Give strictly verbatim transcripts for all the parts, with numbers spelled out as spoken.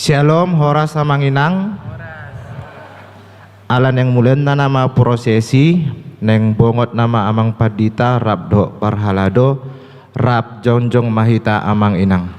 Syalom, horas amang inang. Ala naeng mulai nama prosesi, naeng bongot nama amang pandita rap dohot parhalado, rap jongjong ma hita amang inang.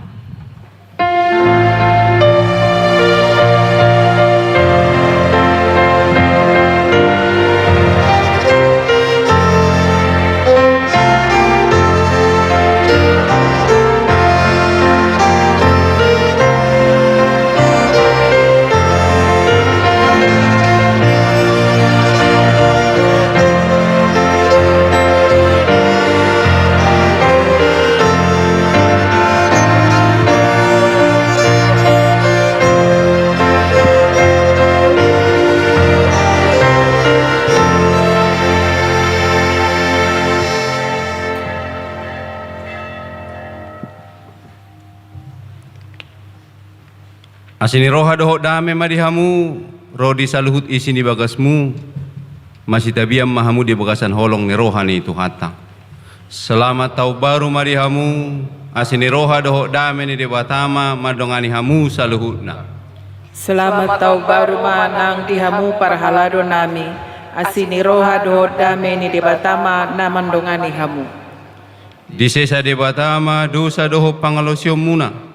Asi ni roha dohot dame ma di hamu, ro di saluhut isi ni bagasmu, masitabian ma hamu di bagasan holong ni roha ni Tuhanta. Selamat taon baru ma di hamu, asi ni roha dohot dame ni Debata ma mandongani hamu saluhutna. Selamat taon baru ma nang di hamu parhalado nami, asi ni roha dohot dame ni Debata ma na mandongani hamu. Disesa Debata ma dosa dohot pangalaosionmuna,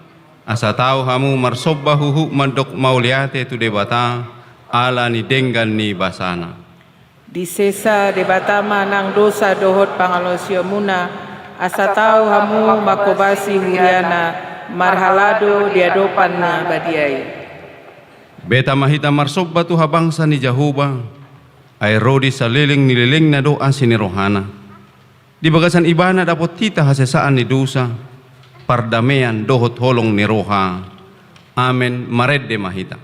asa tau hamu marsomba huhut mandok mauliate tu Debata, ala ni denggan ni basana. Disesa Debata ma nang dosa dohot pangalaosionmuna, asa tau hamu manghobasi huriana, marhalado di adopan na badia i. Beta ma hita marsomba tu habangsa ni Jahowa, ai ro di saleleng ni lelengna do asi ni rohana. Di bagasan ibana dapot hita hasesaan ni dosa, pardamean dohot holong ni roha. Amen, marende ma hita.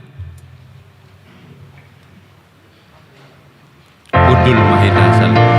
Hundul ma hita saluhutna.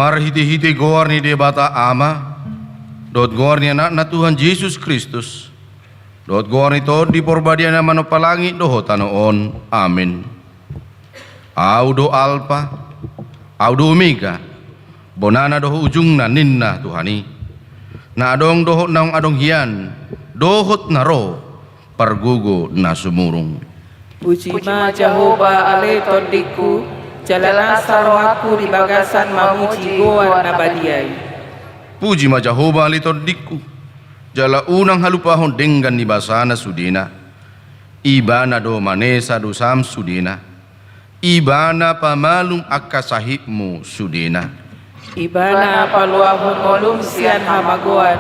Marhite-hite goar ni Debata Ama, dohot goar ni Anakna Tuhan Jesus Kristus, dohot goar ni Tondi Porbadia na manompa langit dohot tano on. Amen. Au do Alpa, au do Omega, bonana dohot ujungna, ninna Tuhan i. Na adong dohot naung adong hian, dohot na ro, pargogo na sumurung. Puji ma Jahowa ale tondingku, jala nasa rohangku di bagasan mamuji goar na badia i. Puji ma Jahowa ale tondingku, jala unang halupahon denggan ni basana sudena. Ibana do manesa dosam sudena. Ibana pamalum angka sahitmu sudena. Ibana paluahon ngolum sian hamagoan.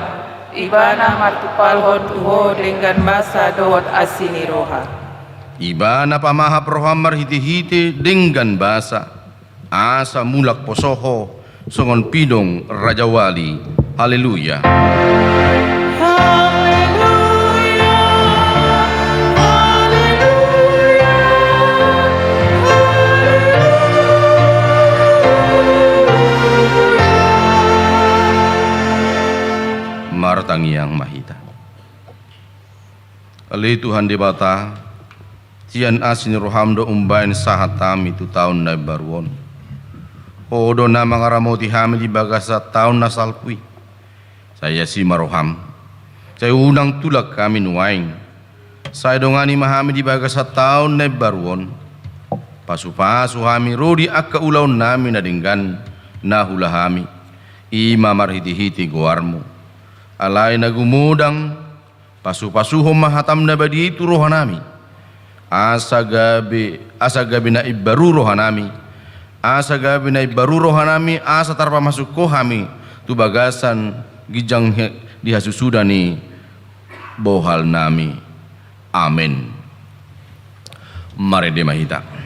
Ibana martumpalhon tu ho denggan basa dohot asi ni roha. Ibana pamahap roham marhite-hite denggan basa, asa mulak poso ho songon pidong rajawali. Haleluya. Haleluya, haleluya, haleluya. Martangiang ma hita. Ale Tuhan Debata, sian asi ni roham do umbahen sahat hami tu taon na imbaru on. Ho do na mangaramoti hami di bagasan taon na salpu i. Sai asi ma roham. Sai unang tulak hami nuaeng. Sai dongani ma hami di bagasan taon na imbaru on. Pasu-pasu hami ro di angka ulaonnami na denggan na huula hami. I ma marhite-hite goarmu. Alai na gumodang, pasu-pasuhon ma hatam na badia i tu rohanami. Asa gabe, asa gabe na imbaru rohanami. Asa gabe na imbaru rohanami, asa tarpamasuk ho hami tu bagasan ginjang he-, di hasusuda ni bohalnami. Amen. Marende ma hita.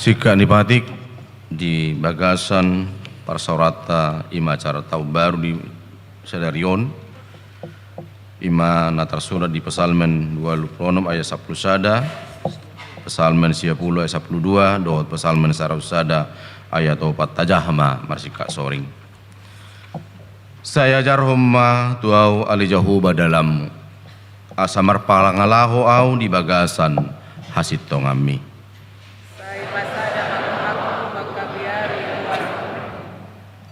Singkat ni patik di bagasan parsaoranta i ma acara taon baru di sadari on. I ma na tarsurat di Psalmen dua pulu onom ayat sampulu sada, Psalmen sia pulu ayat sampulu dua, dohot Psalmen saratus sada Ayat opat, tajaha ma marsingkat soring. Sai ajarhon ma tu ahu ale Jahowa dalanmu, asa marpangalaho ahu di bagasan hasintonganmi. Sai pasada ma rohangku mangkabiari.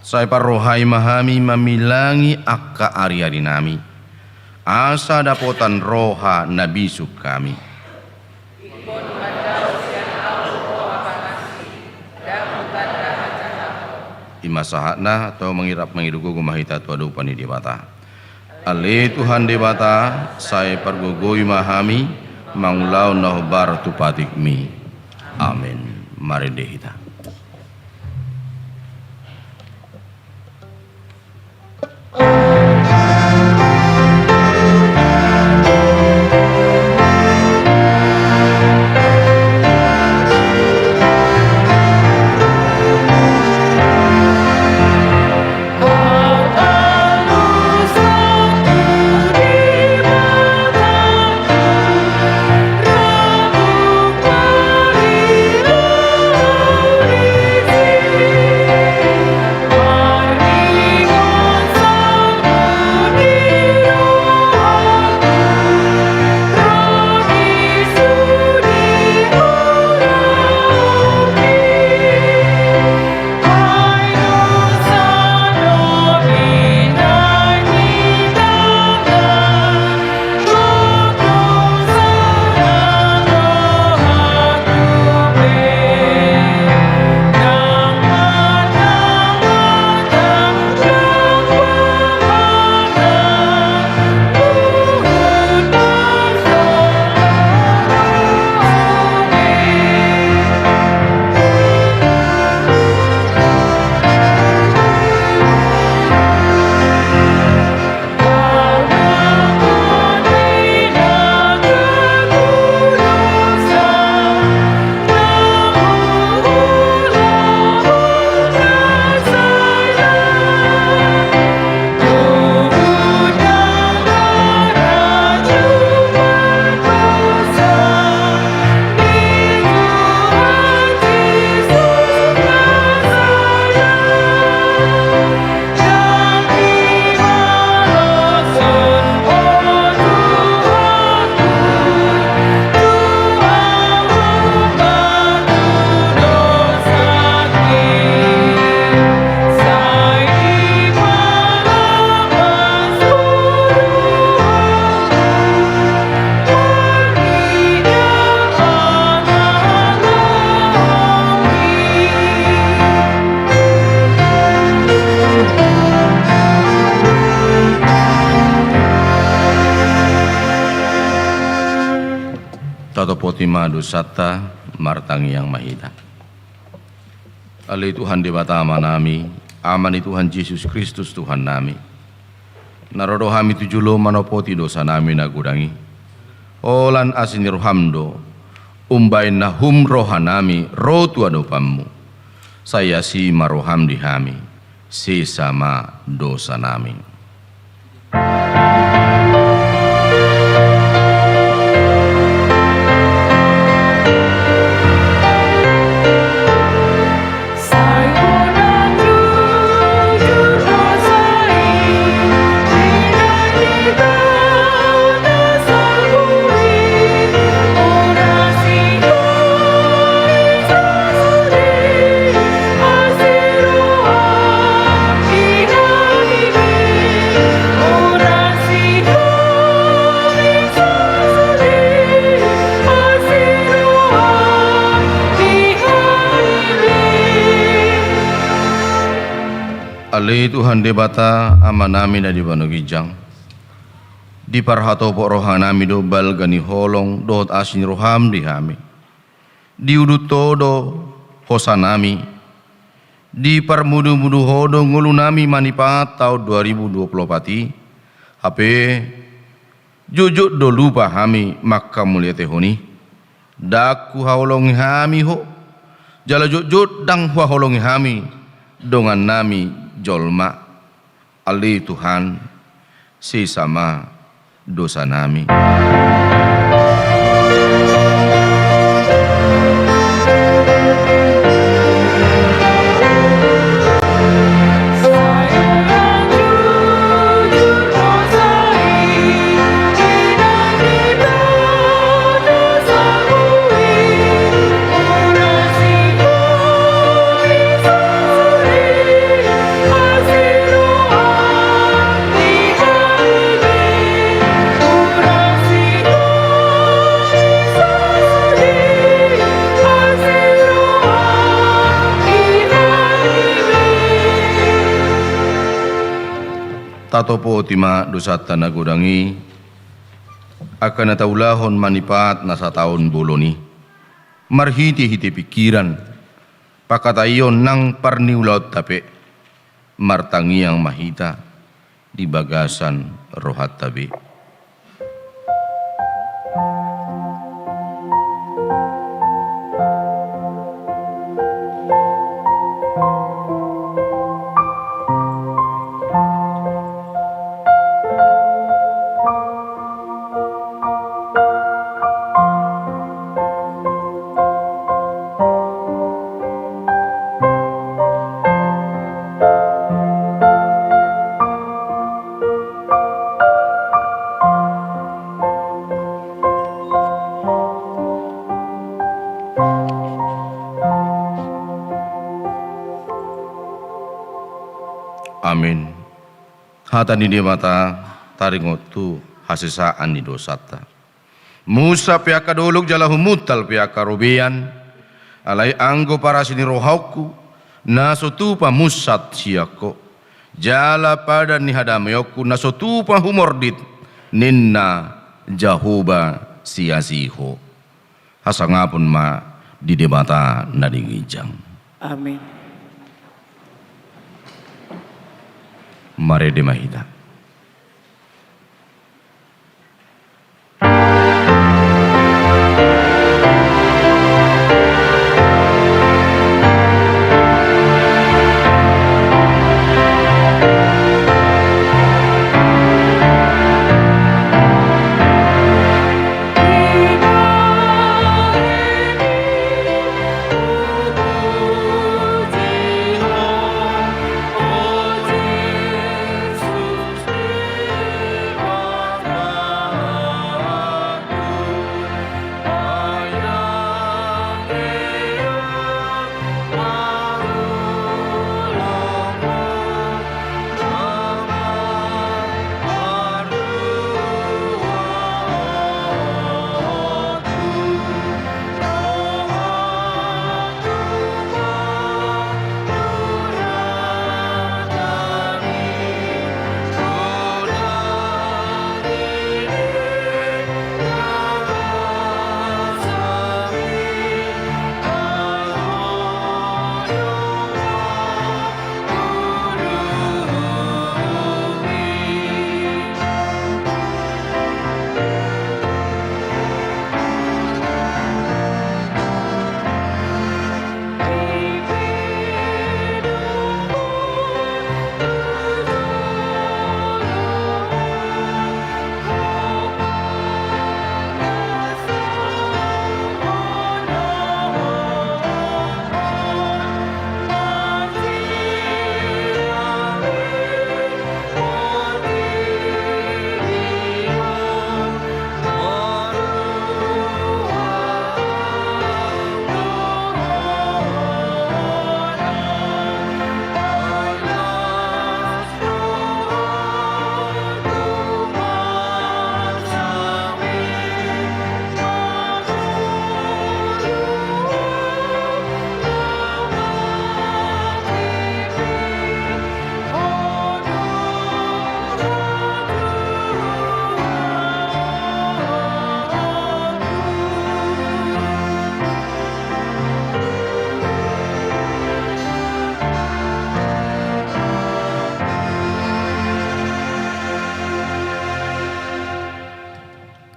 Sai parrohai ma hami mamilangi angka ariarinami, asa dapotan roha na bisuk hami. I ma sahatna, tong mangirap mangido gogo ma hita tu adopan ni Debata. Ale Tuhan Debata, sai pargogoi ma hami, mangulahon na hombar tu patikmi. Amen. Marende hita. Tatopoti ma dosanta, martangiang ma hita. Ale Tuhan Debata Amanami, Ama ni Tuhan Jesus Kristus Tuhannami, na ro do hami tu jolo manopoti dosanami na godang i. Holan asi ni roham do umbahen na hum rohanami ro tu adopanmu. Sai asi ma roham di hami, sesa ma dosanami. Ale Tuhan Debata, Amanami na di banua ginjang, diparhatopot rohanami do balga ni holong dohot asi ni roham di hami. Diudut Ho do hosanami, diparmudumudu Ho do ngolunami manipat taon dua ribu dua puluh opat i. Hape jotjot do lupa hami manghamauliatehon i. Ndang huhaholongi hami Ho, jala jotjot ndang huhaholongi hami dongannami jolma. Ale Tuhan, sesa ma dosanami. Topoti ma dosanta na godang i, angka na taulahon manipat na sataon bolon i, marhitehite pingkiran, pangkataion nang parniulaonta pe. Martangiang ma hita di bagasan rohanta be. Amin. Hata ni Debata taringot tu hasesaan ni dosanta. Munsat pe angka dolok jala humuntal pe angka robean, alai anggo parasi ni rohangku, na so tupa munsat sian Ho, jala padan ni hadameonku na so tupa humordit, ninna Jahowa siasi Ho. Hasangapon ma di Debata na di ginjang. Amin. Marende ma hita.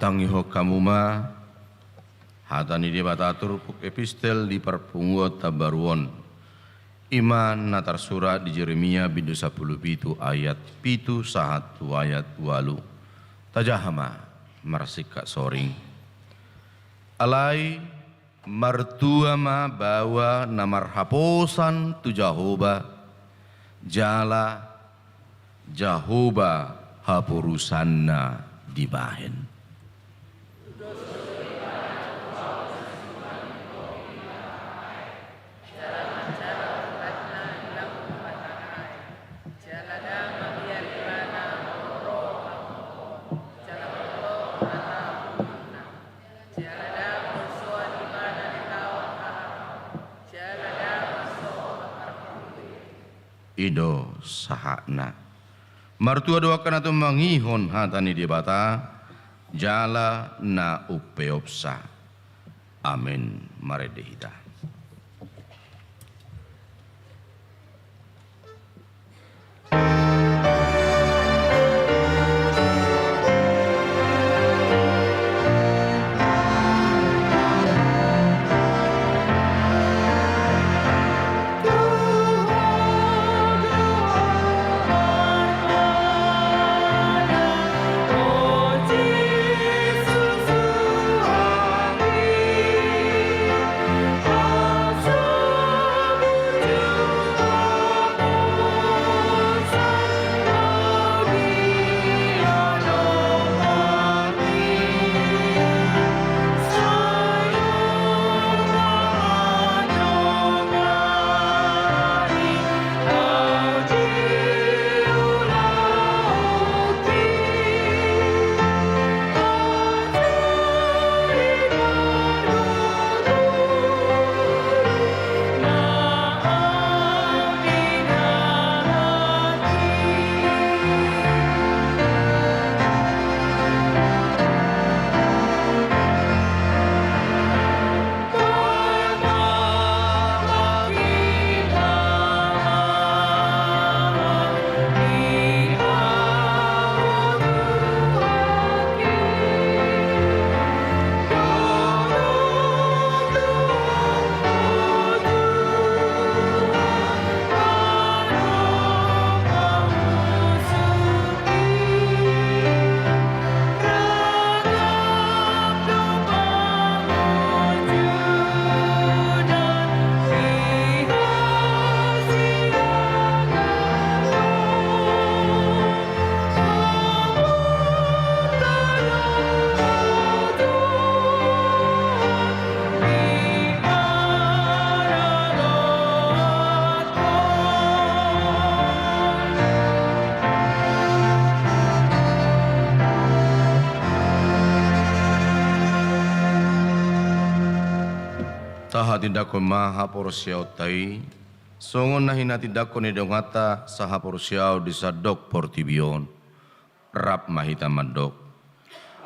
Tangihon hamu ma hata ni Debata turpuk epistel di parpunguanta baru on. I ma na tarsurat di Jeremia bindu sampulu pitu ayat pitu sahat tu ayat ualu. Tajaha ma marsingkat soring. Alai martua ma baoa na marhaposan tu Jahowa, jala Jahowa haporusanna dibahen. I do sahatna. Martua do angka na tumangihon hata ni Debata, jala na umpeopsa. Amen. Marende hita. Tahatindangkon ma haporseaonta i, songon na hinatindangkon ni donganta sahaporseaon di sandok portibi on. Rap ma hita mandok.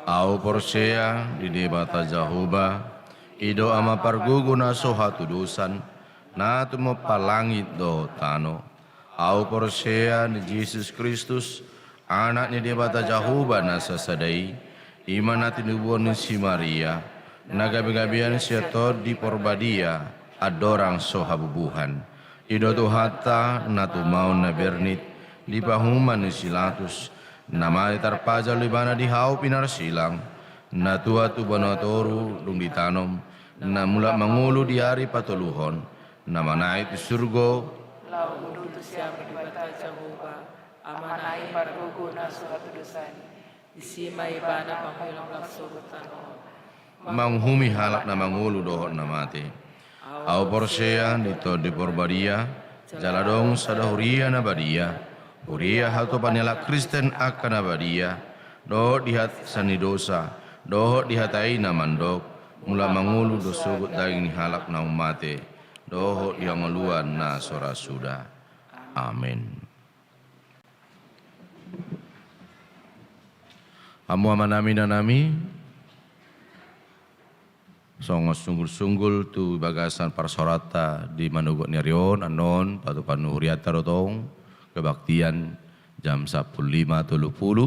Ahu porsea di Debata Jahowa, i do Ama pargogo na so hatudosan, na tumompa langit dohot tano. Ahu porsea di Jesus Kristus, Anak ni Debata Jahowa na sasada i, i ma na tinubuhon ni si Maria, na gabegabean sian Tondi Porbadia, andorang so habubuhan. I do Tuhanta na tumaon na bernit di pahuman ni si Latus, na mate tarpajal do ibana di hau pinarsilang, na tuat tu banua toru dung ditanom, na mulak mangolu di ari patoluhon, na manaek tu surgo. Laos hudutus sian Debata Jahowa, Amana i pargogo na so hatudosan i. Disi ma ibana pangulahon sogot tano on. Manguhumi halak na mangolu dohot na mate. Ahu porsea di Tondi Porbadia, jala adong sada huria na badia, huria hatopan ni halak Kristen angka na badia, dohot di hatasan ni dosa, dohot di hata i na mandok, mulak mangolu do sogot daging ni halak naung mate, dohot di hangoluan na so ra suda. Amen. Hamu amanami, inanami, songon sunggulsunggul tu bagasan parsaoranta di manogot ni ari on, annon patupaon ni hurianta do tong kebaktian jam sampulu lima tolu pulu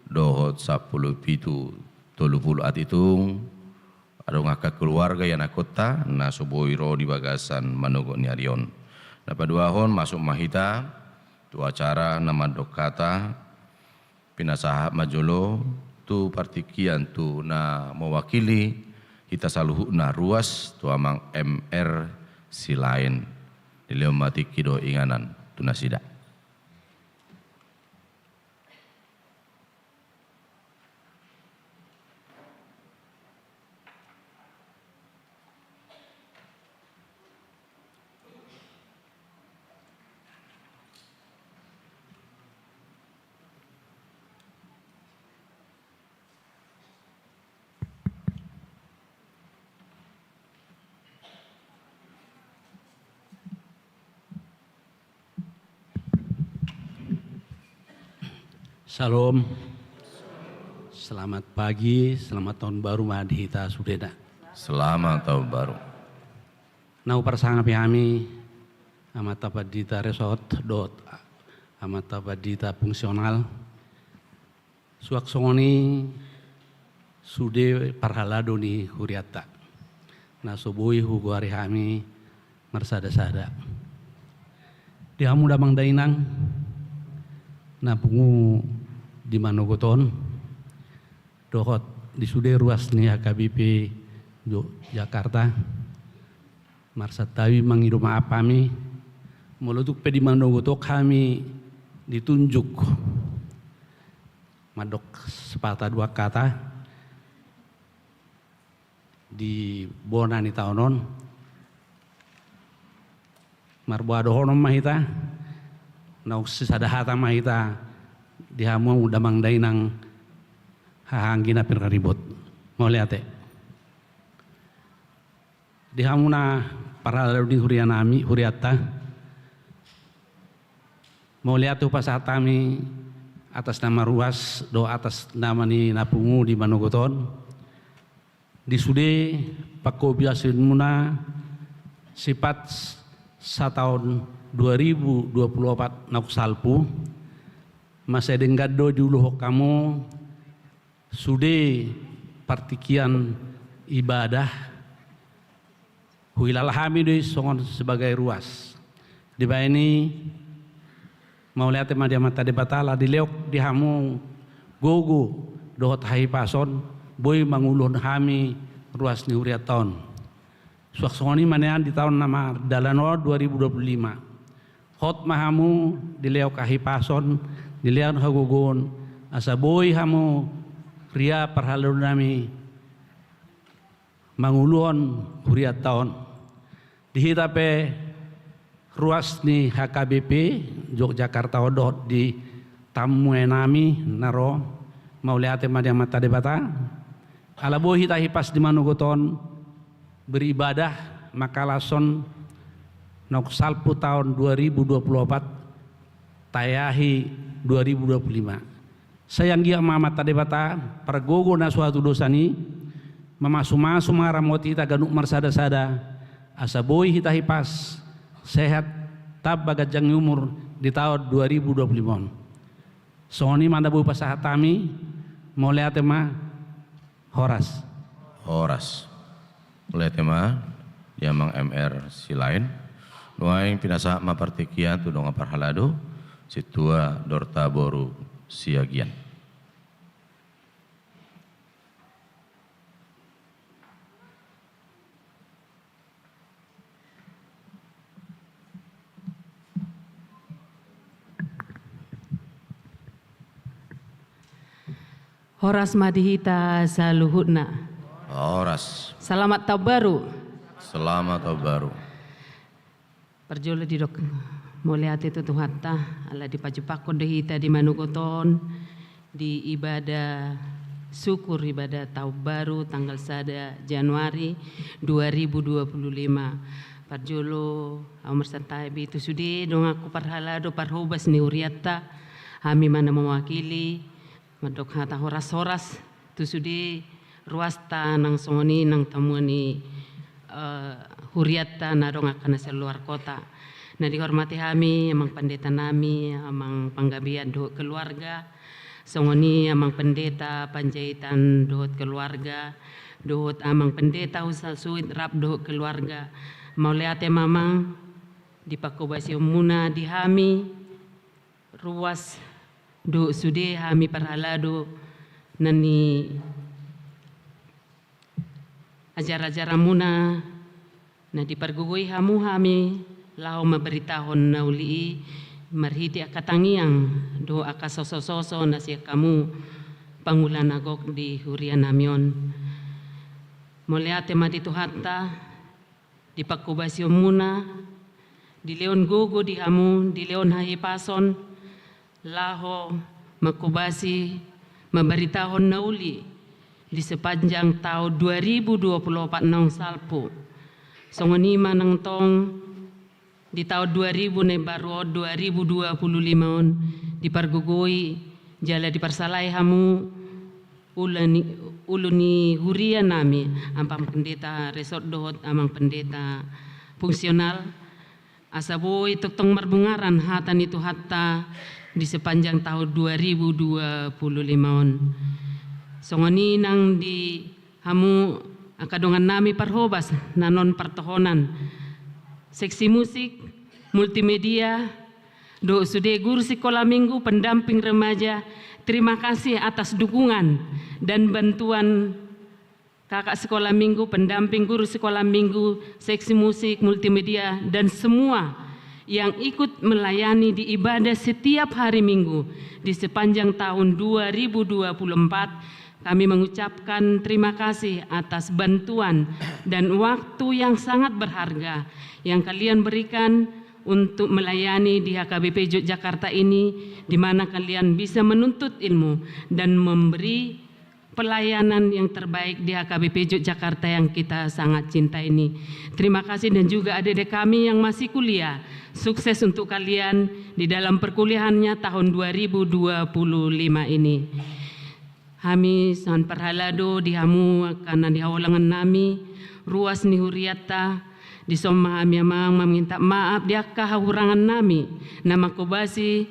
dohot sampulu pitu tolu pulu, atik tung adong angka keluarga ianakhonta na so boi ro di bagasan manogot ni ari on. Na paduahon, masuk ma hita tu acara na mandok hata, pinasahat ma jolo tu partingkian tu na mewakili hita saluhutna, ruas tu Amang M R Silaen. Dilehon ma tingki dohot inganan tu nasida. Shalom. Selamat pagi, selamat tahun baru ma di hita sudena. Selamat tahun baru. Na huparsangapi hami Amanta Pandita Resort dohot Amanta Pandita Fungsional. Suang songon i sude parhalado ni hurianta na so boi hugoari hami marsada-sada. Di hamu damang dainang na pungu di manogot on dohot di sude ruas ni H K B P Yogyakarta, marsantabi mangido maaf hami molo tung pe di manogot on hami ditunjuk mandok sepatah dua kata di bona ni taon on. Marboa dohonon ma hita, naung sisada hata ma hita di hamu damang dainang haha anggi na pinaribot. Mauliate. Di hamu na parhalado ni huria nami, hurianta, mauliate hupasahat hami atas nama ruas dohot atas nama ni na pungu di manogot on. Di sude pangkobasionmuna sipat sataon dua ribu dua puluh opat naung salpu, masa denggan do diuluhon hamu sude partingkian ibadah. Huhilala hami do i songon sebagai ruas. Dibaen i, mauliate ma di Amanta Debata ala dilehon di hamu gogo dohot hahipason boi manguluhon hami ruas ni hurianta on. Suang songon i ma nian di taon na mardalan on dua ribu dua puluh lima. Hot ma hamu dilehon hahipason, dilehon hagogoon, asa boi hamu huria parhalado nami manguluhon hurianta on. Di hita pe ruas ni H K B P Yogyakarta on dohot di tamu nami na ro, mauliate ma di Amanta Debata ala boi hita hipas di manogot on beribadah mangkalashon naung salpu taon dua ribu dua puluh opat taeahi dua ribu dua puluh lima. Sai anggiat ma Amanta Debata pargogo na so hatudosan i mamasumasu mangaramoti hita ganup marsada-sada asa boi hita hipas sehat tamba ganjang ni umur di taon dua ribu dua puluh lima on. Songon i ma na boi pasahat hami. Mauliate ma. Horas. Horas. Mauliate ma di Amang M R Silaen. Nuaeng pinasahat ma partingkian tu dongan parhalado Sintua Dorta boru Siagian. Horas ma di hita saluhutna. Horas. Selamat tahun baru. Selamat tahun baru. Parjolo didok mauliate tu Tuhanta ala dipajumpangkon do hita di manogot on di ibadah syukur, ibadah tahun baru tanggal sada Januari dua ribu dua puluh lima. Parjolo au marsantabi tu sude donganku parhalado parhobas ni hurianta. Hami ma na mewakili mandok hata horas-horas tu sude ruasta nang songon i nang tamuan ni, eh, hurianta na adong angka na sian luar kota. Na dihormati hami Amang Pandita nami, Amang Panggabean dohot keluarga, songon i Amang Pendeta Panjaitan dohot keluarga, dohot Amang Pendeta Husasuit rap dohot keluarga. Mauliate ma Amang di pangkobasionmuna di hami ruas dohot sude hami parhalado na ni ajar-ajaranmuna na dipargogoi hamu hami laho mambaritahon na uli i marhite angka tangiang dohot angka soso-soso na sian hamu pangula na gok di huria nami on. Mauliate ma di Tuhanta di pangkobasionmuna, dilehon gogo di hamu, dilehon hahipason laho mangkobasi mambaritahon na uli di sepanjang taon dua ribu dua puluh opat naung salpu. Songon i ma nang tong di taon dua ribu na imbaru on, dua ribu dua puluh lima on, dipargogoi Jala diparsalai hamu ulu ni, ulu ni huria nami, amang pendeta resort dohot amang pendeta fungsional, asa boi tongtong marbungaran hata ni Tuhanta di sepanjang tahun dua ribu dua puluh lima on. Songon i nang di hamu angka dongan nami parhobas na non partohonan, seksi musik, multimedia, dohot sude guru sikola minggu, pendamping remaja, terima kasih atas dukungan dan bantuan kakak sekolah minggu, pendamping guru sekolah minggu, seksi musik, multimedia, dan semua yang ikut melayani di ibadah setiap hari Minggu di sepanjang tahun dua ribu dua puluh empat. Kami mengucapkan terima kasih atas bantuan dan waktu yang sangat berharga yang kalian berikan untuk melayani di H K B P Yogyakarta ini, di mana kalian bisa menuntut ilmu dan memberi pelayanan yang terbaik di H K B P Yogyakarta yang kita sangat cinta ini. Terima kasih, dan juga adik-adik kami yang masih kuliah, sukses untuk kalian di dalam perkuliahannya tahun dua ribu dua puluh lima ini. Hami songon parhalado di hamu angka na di haholongan nami, ruas ni hurianta, dison ma hami amang maminta maaf di angka hahurangan nami na mangkobasi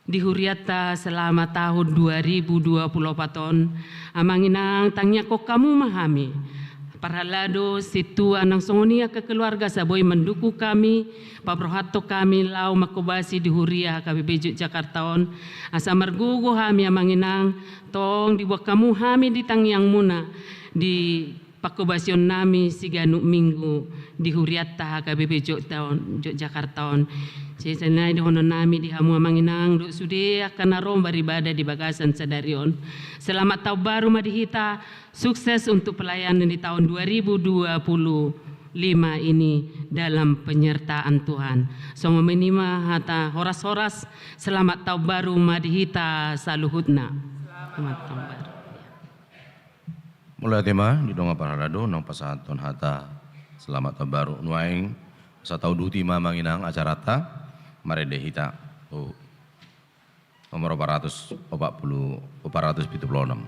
di hurianta selama tahun dua ribu dua puluh opat on. Amang inang, tangiangkon hamu ma hami parhalado, sintua nang songon i angka keluarga asa boi mandukung hami, paborhathon hami laho mangkobasi di huria H K B P Yogyakarta on. Asa margogo hami amang inang, tong diboan hamu hami di tangiangmuna di pangkobasion nami siganup minggu di hurianta H K B P Jogja on, Yogyakarta on. Songon i dohonon nami di hamu amang inang dohot sude angka na ro beribadah di bagasan sadari on. Selamat tahun baru ma di hita, sukses untuk pelayanan di tahun dua ribu dua puluh lima ini dalam penyertaan Tuhan. Songon i ma hata horas-horas, selamat tahun baru ma di hita saluhutna. Selamat tahun baru. Mauliate ma di dongan parhalado naung pasahathon hata selamat tahun baru. Nuaeng asa tauduti ma amang inang acaranta, marende hita. Oh. Nomor opat ratus opat puluh, opat ratus pitu puluh enam.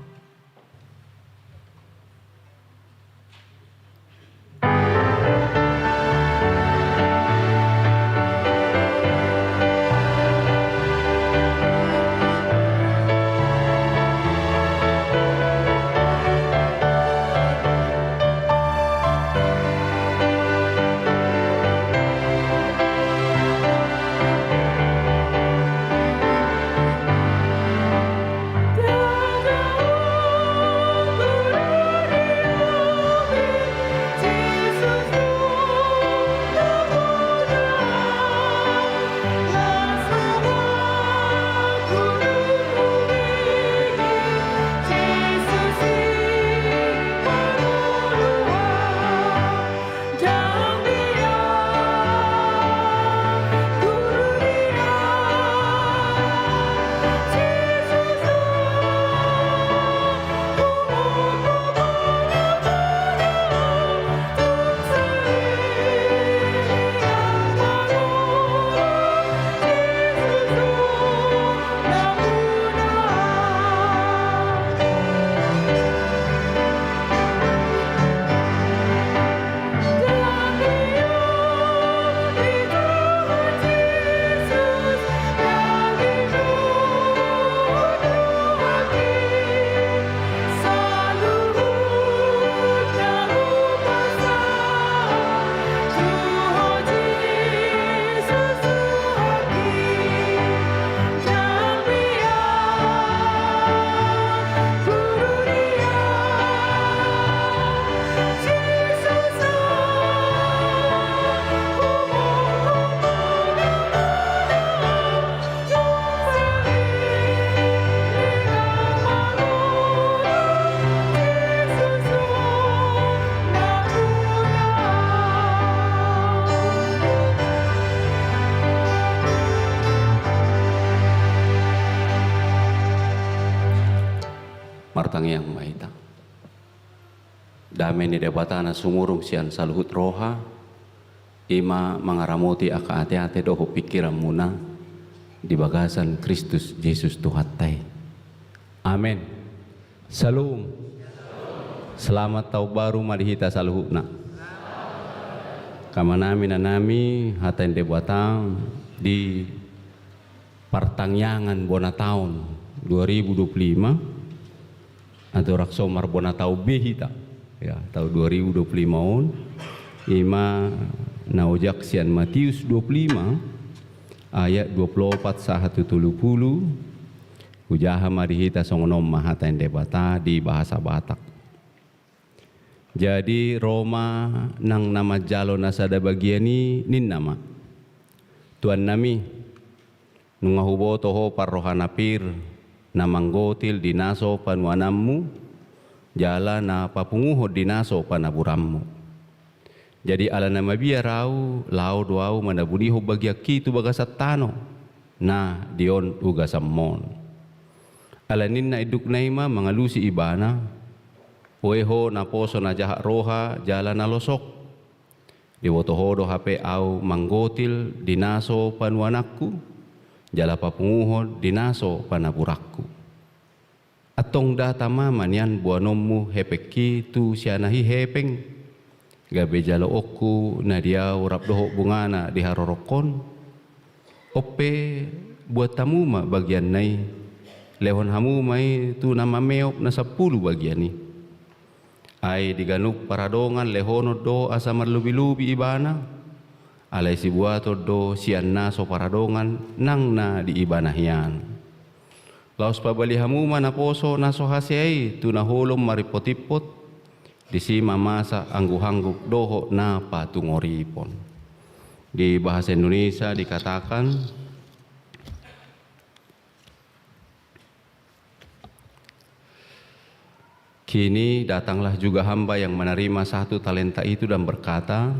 Martangiang ma hita. Dame ni Debata na sumurung sian saluhut roha, i ma mangaramoti angka ateate dohot pingkiranmuna di bagasan Kristus Jesus Tuhanta i. Amen. Syalom. Selamat taon baru ma di hita saluhutna. Angka amanami, inanami, hata ni Debata di partangiangan bona taon dua ribu dua puluh lima, andorang so marbona taon be hita, ya, taon dua ribu dua puluh lima on, ima na ojak sian Matius dua puluh lima ayat dua puluh opat sahat tu tolu puluh. Hujaha ma di hita songon on ma hata ni Debata di bahasa Batak. Jadi ro ma nang na manjalo na sada bagian i, ninna ma: Tuannami, nunga huboto ho parroha na pir, na manggotil di na so panuananmu, jala na papunguhon di na so panaburanmu. Jadi ala na mabiar ahu, laho do ahu manabunihon bagianki tu bagasan tano, na di on ugasanmon. Ala ninna indukna i ma mangalusi ibana: Oe ho naposo na jahat roha jala na losok. Diboto ho do hape ahu manggotil di na so panuananku, jala papunguhon di na so panaburanku. Antong da tama ma nian boanonmu hepengki tu sian ahi hepeng, gabe jaloonku na di ahu rap dohot bungana di harorokkon? On pe, buat hamu ma bagianna i, lehon hamu ma i tu na mameop na sampulu bagian i. Ai di ganup paradongan lehonon do asa marlobilobi ibana, alai sibuaton do sian na so paradongan nang na di ibana hian. Laos pabali hamu ma naposo na so hasea i tu na holom marimpotimpot, disi ma masa angguhangguk dohot na patungoripon. Di bahasa Indonesia dikatakan, Kini datanglah juga hamba yang menerima satu talenta itu dan berkata,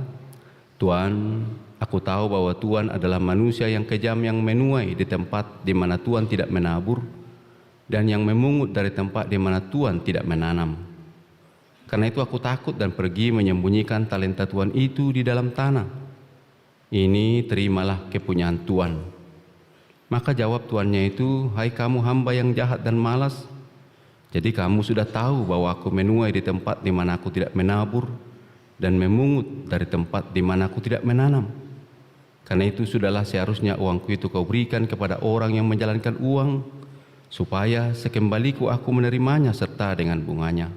"Tuan, aku tahu bahwa Tuan adalah manusia yang kejam, yang menuai di tempat di mana Tuan tidak menabur, dan yang memungut dari tempat di mana Tuan tidak menanam. Karena itu aku takut dan pergi menyembunyikan talenta Tuan itu di dalam tanah. Ini terimalah kepunyaan Tuan." Maka jawab tuannya itu, "Hai kamu hamba yang jahat dan malas, jadi kamu sudah tahu bahwa aku menuai di tempat di mana aku tidak menabur dan memungut dari tempat di mana aku tidak menanam. Karena itu sudahlah seharusnya uangku itu kau berikan kepada orang yang menjalankan uang, supaya sekembaliku aku menerimanya serta dengan bunganya.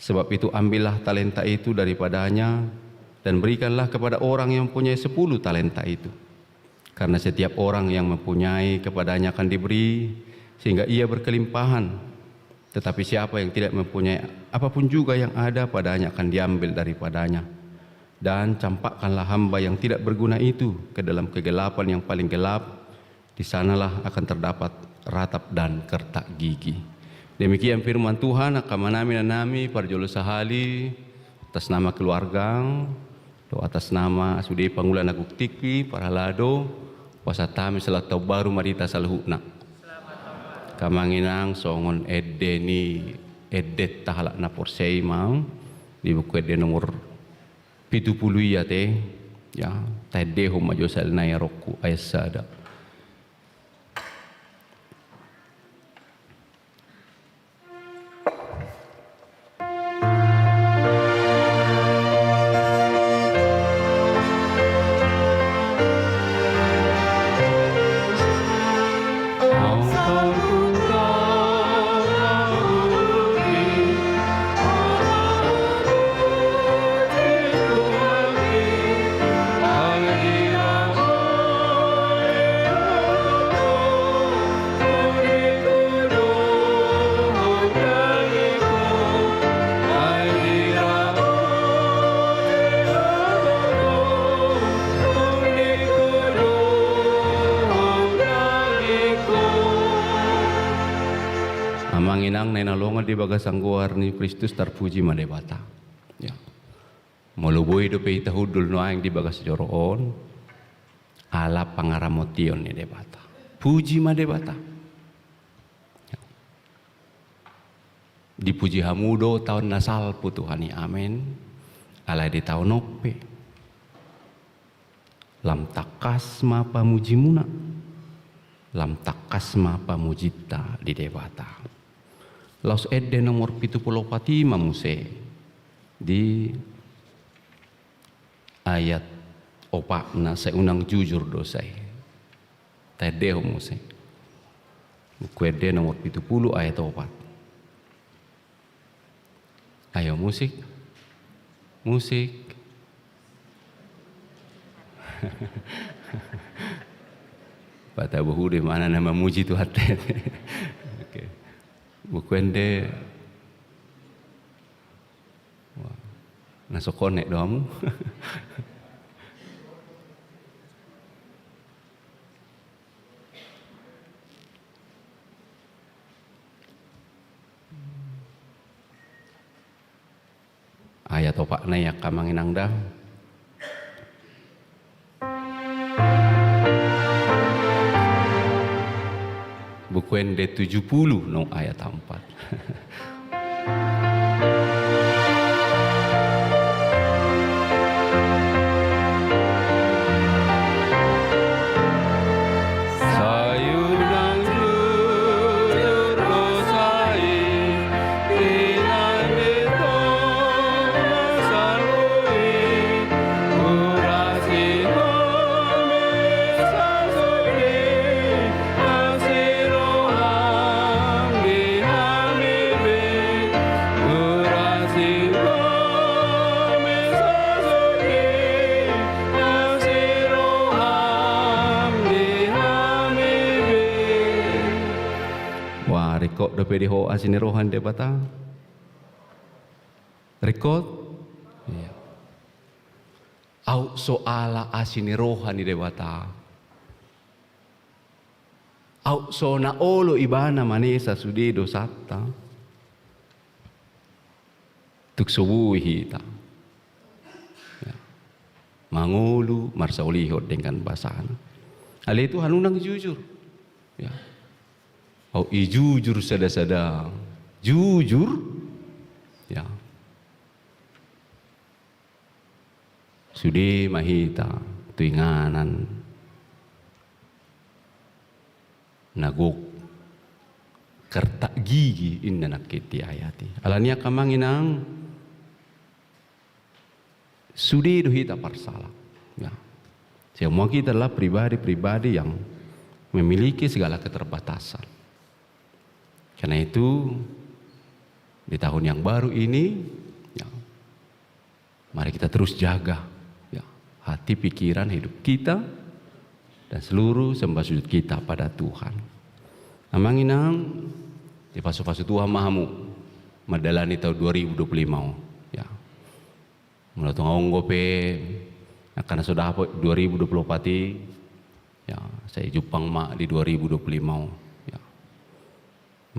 Sebab itu ambillah talenta itu daripadanya dan berikanlah kepada orang yang mempunyai sepuluh talenta itu. Karena setiap orang yang mempunyai, kepadanya akan diberi, sehingga ia berkelimpahan. Tetapi siapa yang tidak mempunyai, apapun juga yang ada padanya akan diambil daripadanya. Dan campakkanlah hamba yang tidak berguna itu ke dalam kegelapan yang paling gelap, di sanalah akan terdapat ratap dan kertak gigi." Demikian firman Tuhan. Angka amanami, inanami, parjolo sahali, atas nama keluarga, dohot atas nama sude pangula na gok tingki, parhalado, hupasahat hami selamat taon baru ma di hita saluhutna. Angka amang inang, songon ende ni endenta halak na porsea i ma, di Buku Ende nomor pitu pulu i ate, ya, taendehon ma jo sahali nai aruangku, ayat sada. Amang inang na hinaholongan di bagasan goar ni Kristus, tarpuji ma Debata. Ya. Molo boi dope hita hundul nuaeng di bagas joro on, ala pangaramotion ni Debata. Puji ma Debata. Dipuji hamu do taon na salpu, Tuhan i. Amen. Alai di taon on pe, lam tangkas ma pamujimuna, lam tangkas ma pamujinta di Debata. Laos ende nomor pitu pulu opat i ma muse di ayat opatna, sai unang jujur do sai. Taendehon muse. Buku ende nomor pitu pulu ayat opat. Ayo, musik. Musik. Patabohu do imana na mamuji Tuhanta. Oke. Buku ende. Wah, na so konek do hamu. Ayat opatna i angka amang inang da. Buku ende tujuh puluh no ayat empat. Wah, ringkot dope di ho asi ni roha ni Debata? Ringkot? Iya. Aut so ala asi ni roha ni Debata, aut so na olo ibana manesa sude dosanta, tung so boi hita, ya, mangolu marsaulihon denggan basana. Alai Tuhan unang jujur. Ya. Aut i jujur sada-sada. Jujur. Ya. Sude ma hita tu inganan na gok kertak gigi inna nangkin di ayat i. Alani i angka amang inang, sude do hita parsala. Ya. Semua kita adalah pribadi-pribadi yang memiliki segala keterbatasan. Karena itu, di tahun yang baru ini, ya, mari kita terus jaga, ya, hati, pikiran, hidup kita, dan seluruh sembah sujud kita pada Tuhan. Amang inang, dipasu-pasu Tuhan ma hamu mandalani tahun dua ribu dua puluh lima on. Ya. Molo tung adong dope angka na so dapot dua ribu dua puluh opat i, ya, sai jumpang ma di dua ribu dua puluh lima on. Ya.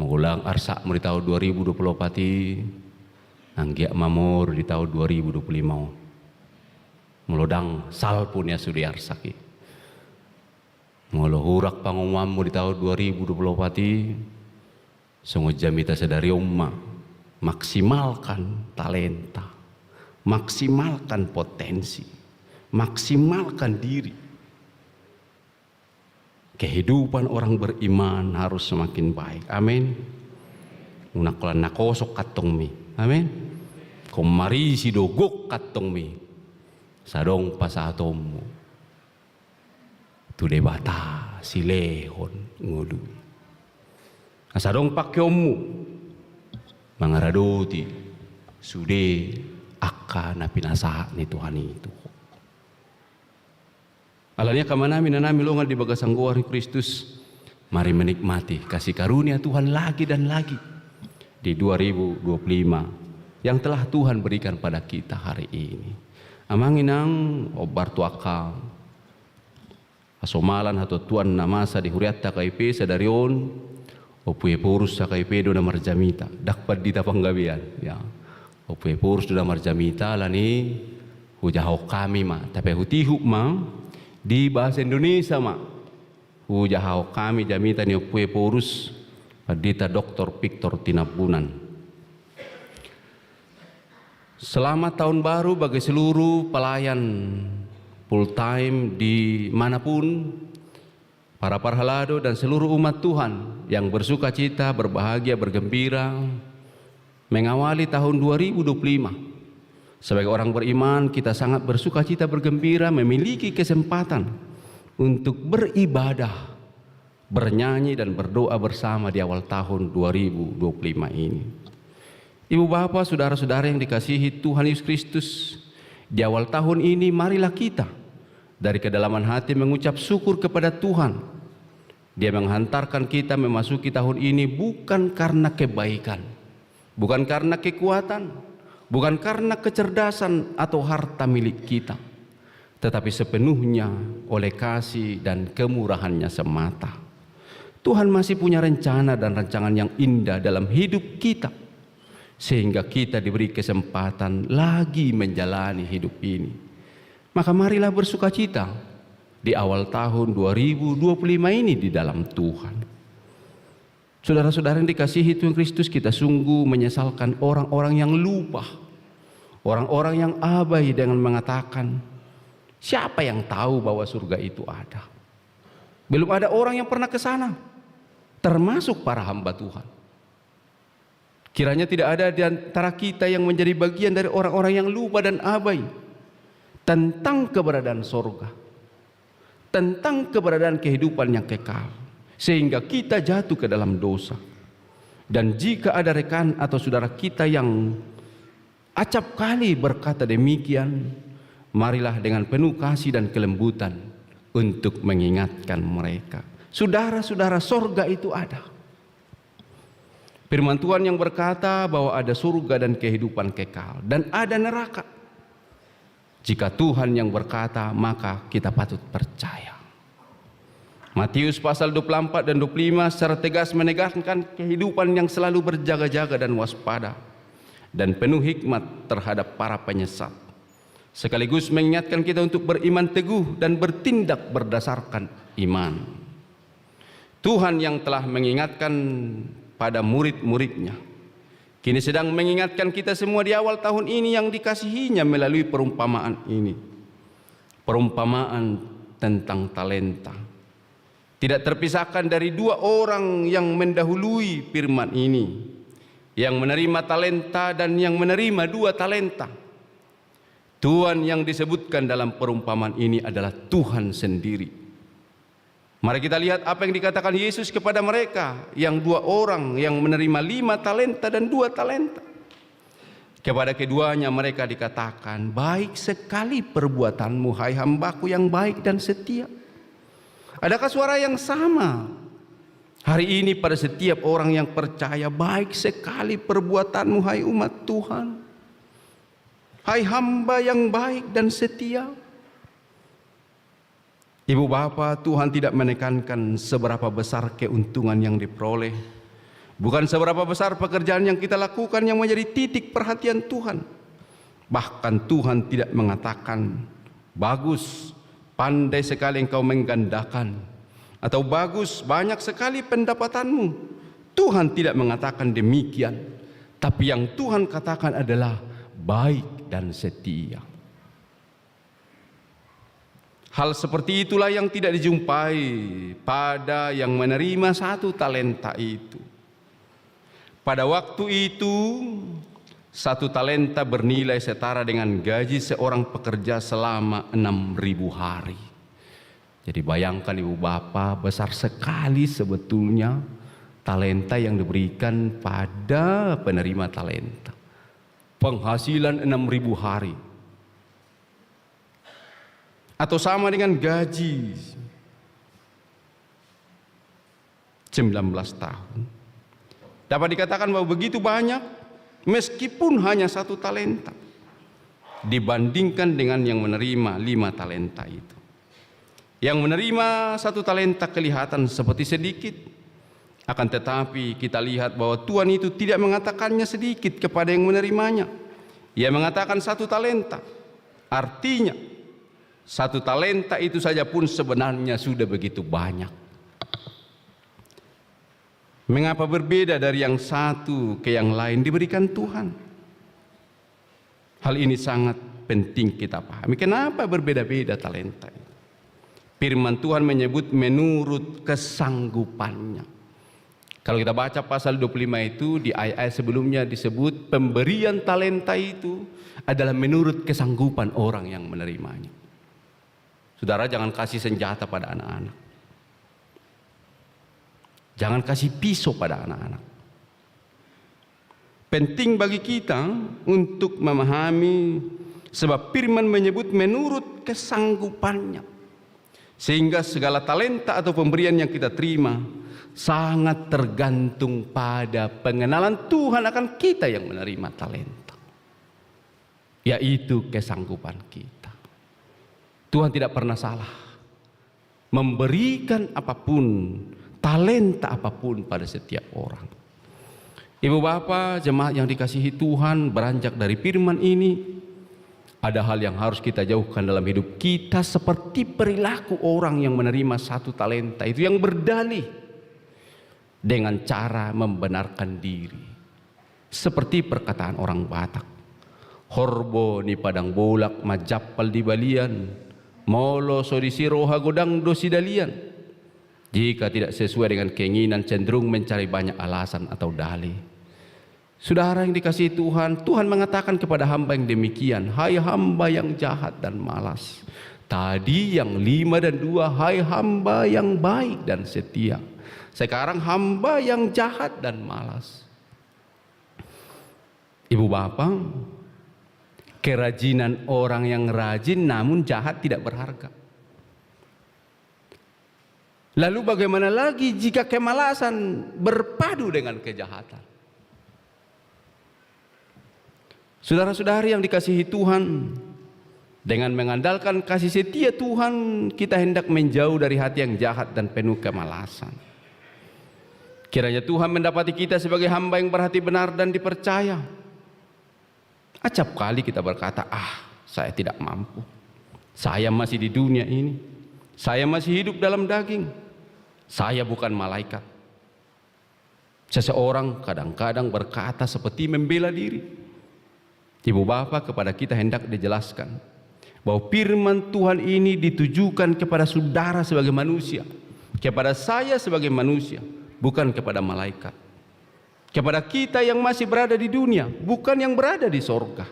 Molo ndang arsakmu di tahun dua ribu dua puluh opat i, anggiat ma moru di tahun dua ribu dua puluh lima on. Molo ndang salpu nian sude arsak i. Molo hurang pangomoanmu di tahun dua ribu dua puluh opat i, songon jamita sadari on ma, maksimalkan talenta, maksimalkan potensi, maksimalkan diri. Kehidupan orang beriman harus semakin baik. Amin. Unang holan na kosong kantongmi. Amin. Ingkon marisi do gok kantongmi. Asa adong pasahatonmu tu Debata silehon ngolu i. Asa adong pangkeonmu mangaradoti sude angka na pinasahat ni Tuhan i tu ho. Alani i angka amanami, inanami, longan di bagasan goar ni Kristus, mari menikmati kasih karunia Tuhan lagi dan lagi di dua ribu dua puluh lima yang telah Tuhan berikan pada kita hari ini. Amang inang, hombar tu angka hasomalan, hatuatuan na masa di hurianta K I P sadari on, Ompu Ephorus H K I P do na marjamita, ndang Pandita Panggabean, ya. Ompu Ephorus do na marjamita, alani i hujahahon hami ma, tapi hutihuk ma, di bahasa Indonesia ma. Hujahahon hami jamita ni Ompu Ephorus, Pandita Doktor Victor Tinambunan. Selamat Tahun Baru bagi seluruh pelayan full time di mana pun Para parhalado dan seluruh umat Tuhan yang bersukacita, berbahagia, bergembira mengawali tahun dua ribu dua puluh lima. Sebagai orang beriman, kita sangat bersukacita, bergembira, memiliki kesempatan untuk beribadah, bernyanyi, dan berdoa bersama di awal tahun dua ribu dua puluh lima ini. Ibu bapa, saudara-saudara yang dikasihi Tuhan Yesus Kristus, di awal tahun ini marilah kita dari kedalaman hati mengucap syukur kepada Tuhan. Dia menghantarkan kita memasuki tahun ini bukan karena kebaikan, bukan karena kekuatan, bukan karena kecerdasan atau harta milik kita, tetapi sepenuhnya oleh kasih dan kemurahan-Nya semata. Tuhan masih punya rencana dan rancangan yang indah dalam hidup kita, sehingga kita diberi kesempatan lagi menjalani hidup ini. Maka marilah bersukacita di awal tahun dua ribu dua puluh lima ini di dalam Tuhan. Saudara-saudara yang dikasihi Tuhan Kristus, kita sungguh menyesalkan orang-orang yang lupa, orang-orang yang abai dengan mengatakan, "Siapa yang tahu bahwa surga itu ada?" Belum ada orang yang pernah ke sana, termasuk para hamba Tuhan. Kiranya tidak ada di antara kita yang menjadi bagian dari orang-orang yang lupa dan abai tentang keberadaan sorga, tentang keberadaan kehidupan yang kekal, sehingga kita jatuh ke dalam dosa. Dan jika ada rekan atau saudara kita yang acap kali berkata demikian, marilah dengan penuh kasih dan kelembutan untuk mengingatkan mereka. Saudara-saudara, sorga itu ada. Firman Tuhan yang berkata bahwa ada surga dan kehidupan kekal, dan ada neraka. Jika Tuhan yang berkata, maka kita patut percaya. Matius pasal dua puluh empat dan dua puluh lima secara tegas menegaskan kehidupan yang selalu berjaga-jaga dan waspada dan penuh hikmat terhadap para penyesat. Sekaligus mengingatkan kita untuk beriman teguh dan bertindak berdasarkan iman. Tuhan yang telah mengingatkan pada murid-murid-Nya, kini sedang mengingatkan kita semua di awal tahun ini yang dikasihi-Nya melalui perumpamaan ini. Perumpamaan tentang talenta. Tidak terpisahkan dari dua orang yang mendahului firman ini, yang menerima talenta dan yang menerima dua talenta. Tuhan yang disebutkan dalam perumpamaan ini adalah Tuhan sendiri. Mari kita lihat apa yang dikatakan Yesus kepada mereka, yang dua orang yang menerima lima talenta dan dua talenta. Kepada keduanya mereka dikatakan, "Baik sekali perbuatanmu, hai hamba-Ku yang baik dan setia." Adakah suara yang sama hari ini pada setiap orang yang percaya, "Baik sekali perbuatanmu, hai umat Tuhan, hai hamba yang baik dan setia"? Ibu bapa, Tuhan tidak menekankan seberapa besar keuntungan yang diperoleh, bukan seberapa besar pekerjaan yang kita lakukan yang menjadi titik perhatian Tuhan. Bahkan Tuhan tidak mengatakan, "Bagus, pandai sekali engkau menggandakan," atau, "Bagus, banyak sekali pendapatanmu." Tuhan tidak mengatakan demikian. Tapi yang Tuhan katakan adalah baik dan setia. Hal seperti itulah yang tidak dijumpai pada yang menerima satu talenta itu. Pada waktu itu, satu talenta bernilai setara dengan gaji seorang pekerja selama enam ribu hari. Jadi bayangkan, ibu bapa, besar sekali sebetulnya talenta yang diberikan pada penerima talenta. Penghasilan enam ribu hari. Atau sama dengan gaji sembilan belas tahun. Dapat dikatakan bahwa begitu banyak, meskipun hanya satu talenta, dibandingkan dengan yang menerima lima talenta itu. Yang menerima satu talenta kelihatan seperti sedikit, akan tetapi kita lihat bahwa Tuhan itu tidak mengatakannya sedikit kepada yang menerimanya. Ia mengatakan satu talenta. Artinya, satu talenta itu saja pun sebenarnya sudah begitu banyak. Mengapa berbeda dari yang satu ke yang lain diberikan Tuhan? Hal ini sangat penting kita pahami. Kenapa berbeda-beda talenta ini? Firman Tuhan menyebut menurut kesanggupannya. Kalau kita baca pasal dua puluh lima itu, di ayat-ayat sebelumnya disebut pemberian talenta itu adalah menurut kesanggupan orang yang menerimanya. Saudara, jangan kasih senjata pada anak-anak. Jangan kasih pisau pada anak-anak. Penting bagi kita untuk memahami, sebab firman menyebut menurut kesanggupannya. Sehingga segala talenta atau pemberian yang kita terima sangat tergantung pada pengenalan Tuhan akan kita yang menerima talenta. Yaitu kesanggupan kita. Tuhan tidak pernah salah memberikan apapun, talenta apapun pada setiap orang. Ibu bapa, jemaat yang dikasihi Tuhan, beranjak dari firman ini, ada hal yang harus kita jauhkan dalam hidup kita, seperti perilaku orang yang menerima satu talenta itu, yang berdalih dengan cara membenarkan diri. Seperti perkataan orang Batak, "Horbo ni padang bolak manjampal di balian, molo so disi roha godang do sidalian." Jika tidak sesuai dengan keinginan, cenderung mencari banyak alasan atau dalih. Saudara yang dikasihi Tuhan, Tuhan mengatakan kepada hamba yang demikian, "Hai hamba yang jahat dan malas." Tadi yang lima dan dua, "Hai hamba yang baik dan setia." Sekarang hamba yang jahat dan malas. Ibu bapa, kerajinan orang yang rajin namun jahat tidak berharga. Lalu bagaimana lagi jika kemalasan berpadu dengan kejahatan? Saudara-saudari yang dikasihi Tuhan, dengan mengandalkan kasih setia Tuhan, kita hendak menjauh dari hati yang jahat dan penuh kemalasan. Kiranya Tuhan mendapati kita sebagai hamba yang berhati benar dan dipercaya. Acap kali kita berkata, "Ah, saya tidak mampu. Saya masih di dunia ini. Saya masih hidup dalam daging. Saya bukan malaikat." Seseorang kadang-kadang berkata seperti membela diri. Ibu bapa, kepada kita hendak dijelaskan bahwa firman Tuhan ini ditujukan kepada saudara sebagai manusia, kepada saya sebagai manusia, bukan kepada malaikat. Kepada kita yang masih berada di dunia, bukan yang berada di sorga.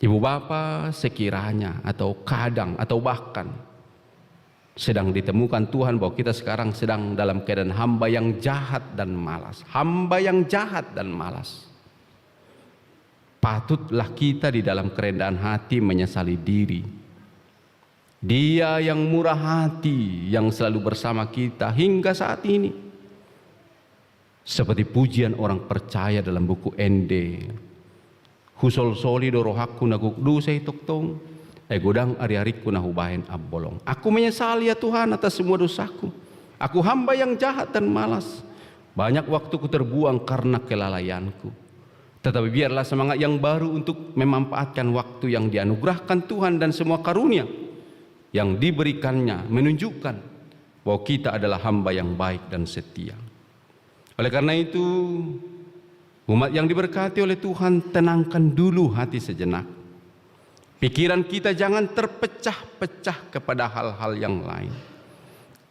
Ibu bapa, sekiranya atau kadang atau bahkan sedang ditemukan Tuhan bahwa kita sekarang sedang dalam keadaan hamba yang jahat dan malas. Hamba yang jahat dan malas. Patutlah kita di dalam kerendahan hati menyesali diri. Dia yang murah hati, yang selalu bersama kita hingga saat ini. Seperti pujian orang percaya dalam buku Ende: "Husolsoli do rohangku na gok dosa i tongtong, ai godang ariaringku na hubahen ambolong. Aku menyesal, ya Tuhan, atas semua dosaku. Aku hamba yang jahat dan malas. Banyak waktuku terbuang karena kelalaianku." Tetapi biarlah semangat yang baru untuk memanfaatkan waktu yang dianugerahkan Tuhan dan semua karunia yang diberikannya menunjukkan bahwa kita adalah hamba yang baik dan setia. Oleh karena itu, umat yang diberkati oleh Tuhan, tenangkan dulu hati sejenak. Pikiran kita jangan terpecah-pecah kepada hal-hal yang lain.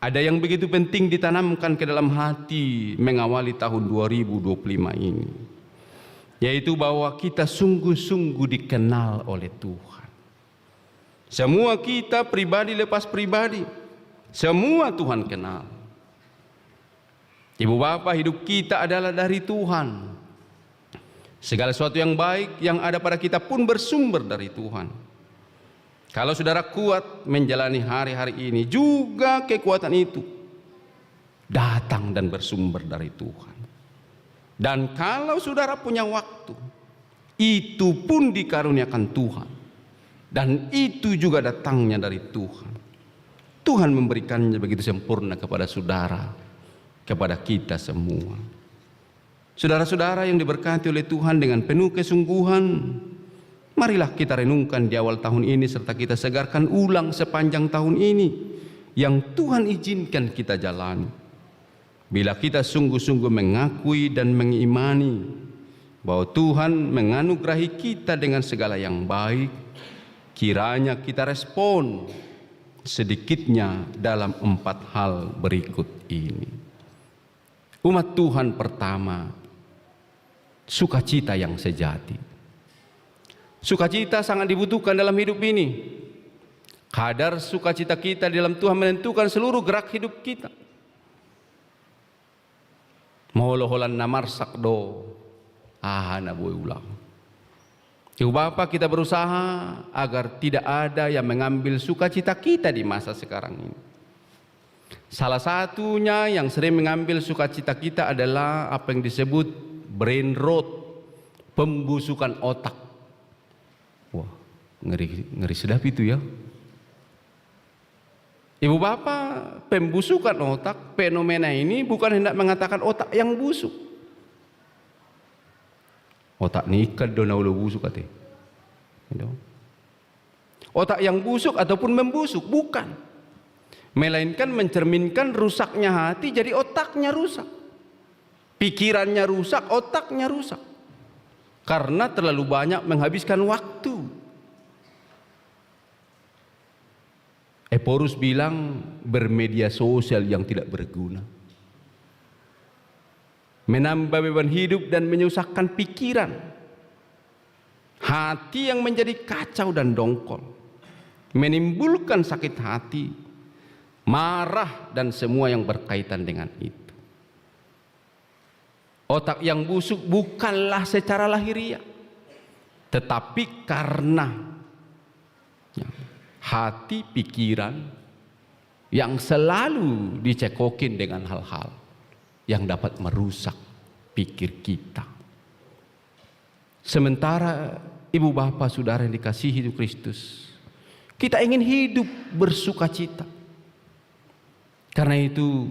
Ada yang begitu penting ditanamkan ke dalam hati mengawali tahun dua ribu dua puluh lima ini, yaitu bahwa kita sungguh-sungguh dikenal oleh Tuhan. Semua kita, pribadi lepas pribadi, semua Tuhan kenal. Ibu bapa, hidup kita adalah dari Tuhan. Segala sesuatu yang baik yang ada pada kita pun bersumber dari Tuhan. Kalau saudara kuat menjalani hari-hari ini, juga kekuatan itu datang dan bersumber dari Tuhan. Dan kalau saudara punya waktu, itu pun dikaruniakan Tuhan. Dan itu juga datangnya dari Tuhan. Tuhan memberikannya begitu sempurna kepada saudara, kepada kita semua. Saudara-saudara yang diberkati oleh Tuhan, dengan penuh kesungguhan, marilah kita renungkan di awal tahun ini serta kita segarkan ulang sepanjang tahun ini yang Tuhan izinkan kita jalani. Bila kita sungguh-sungguh mengakui dan mengimani bahwa Tuhan menganugerahi kita dengan segala yang baik, kiranya kita respon sedikitnya dalam empat hal berikut ini. Umat Tuhan pertama, sukacita yang sejati. Sukacita sangat dibutuhkan dalam hidup ini. Kadar sukacita kita di dalam Tuhan menentukan seluruh gerak hidup kita. Molo holan na marsak do, aha na boi ulaon. Ibu Bapa, kita berusaha agar tidak ada yang mengambil sukacita kita di masa sekarang ini. Salah satunya yang sering mengambil sukacita kita adalah apa yang disebut brain rot, pembusukan otak. Wah, ngeri, ngeri sedap itu ya. Ibu Bapa, pembusukan otak, fenomena ini bukan hendak mengatakan otak yang busuk. Otak ni ikan do na olo busuk ate. Gitu. Otak yang busuk ataupun membusuk, bukan. Melainkan mencerminkan rusaknya hati, jadi otaknya rusak. Pikirannya rusak, otaknya rusak. Karena terlalu banyak menghabiskan waktu. Ephorus bilang, bermedia sosial yang tidak berguna. Menambah beban hidup dan menyusahkan pikiran. Hati yang menjadi kacau dan dongkol. Menimbulkan sakit hati, marah, dan semua yang berkaitan dengan itu. Otak yang busuk bukanlah secara lahiriah, tetapi karena, ya, hati pikiran yang selalu dicekokin dengan hal-hal yang dapat merusak pikir kita. Sementara ibu bapa saudara yang dikasihi Kristus, kita ingin hidup bersukacita. Karena itu,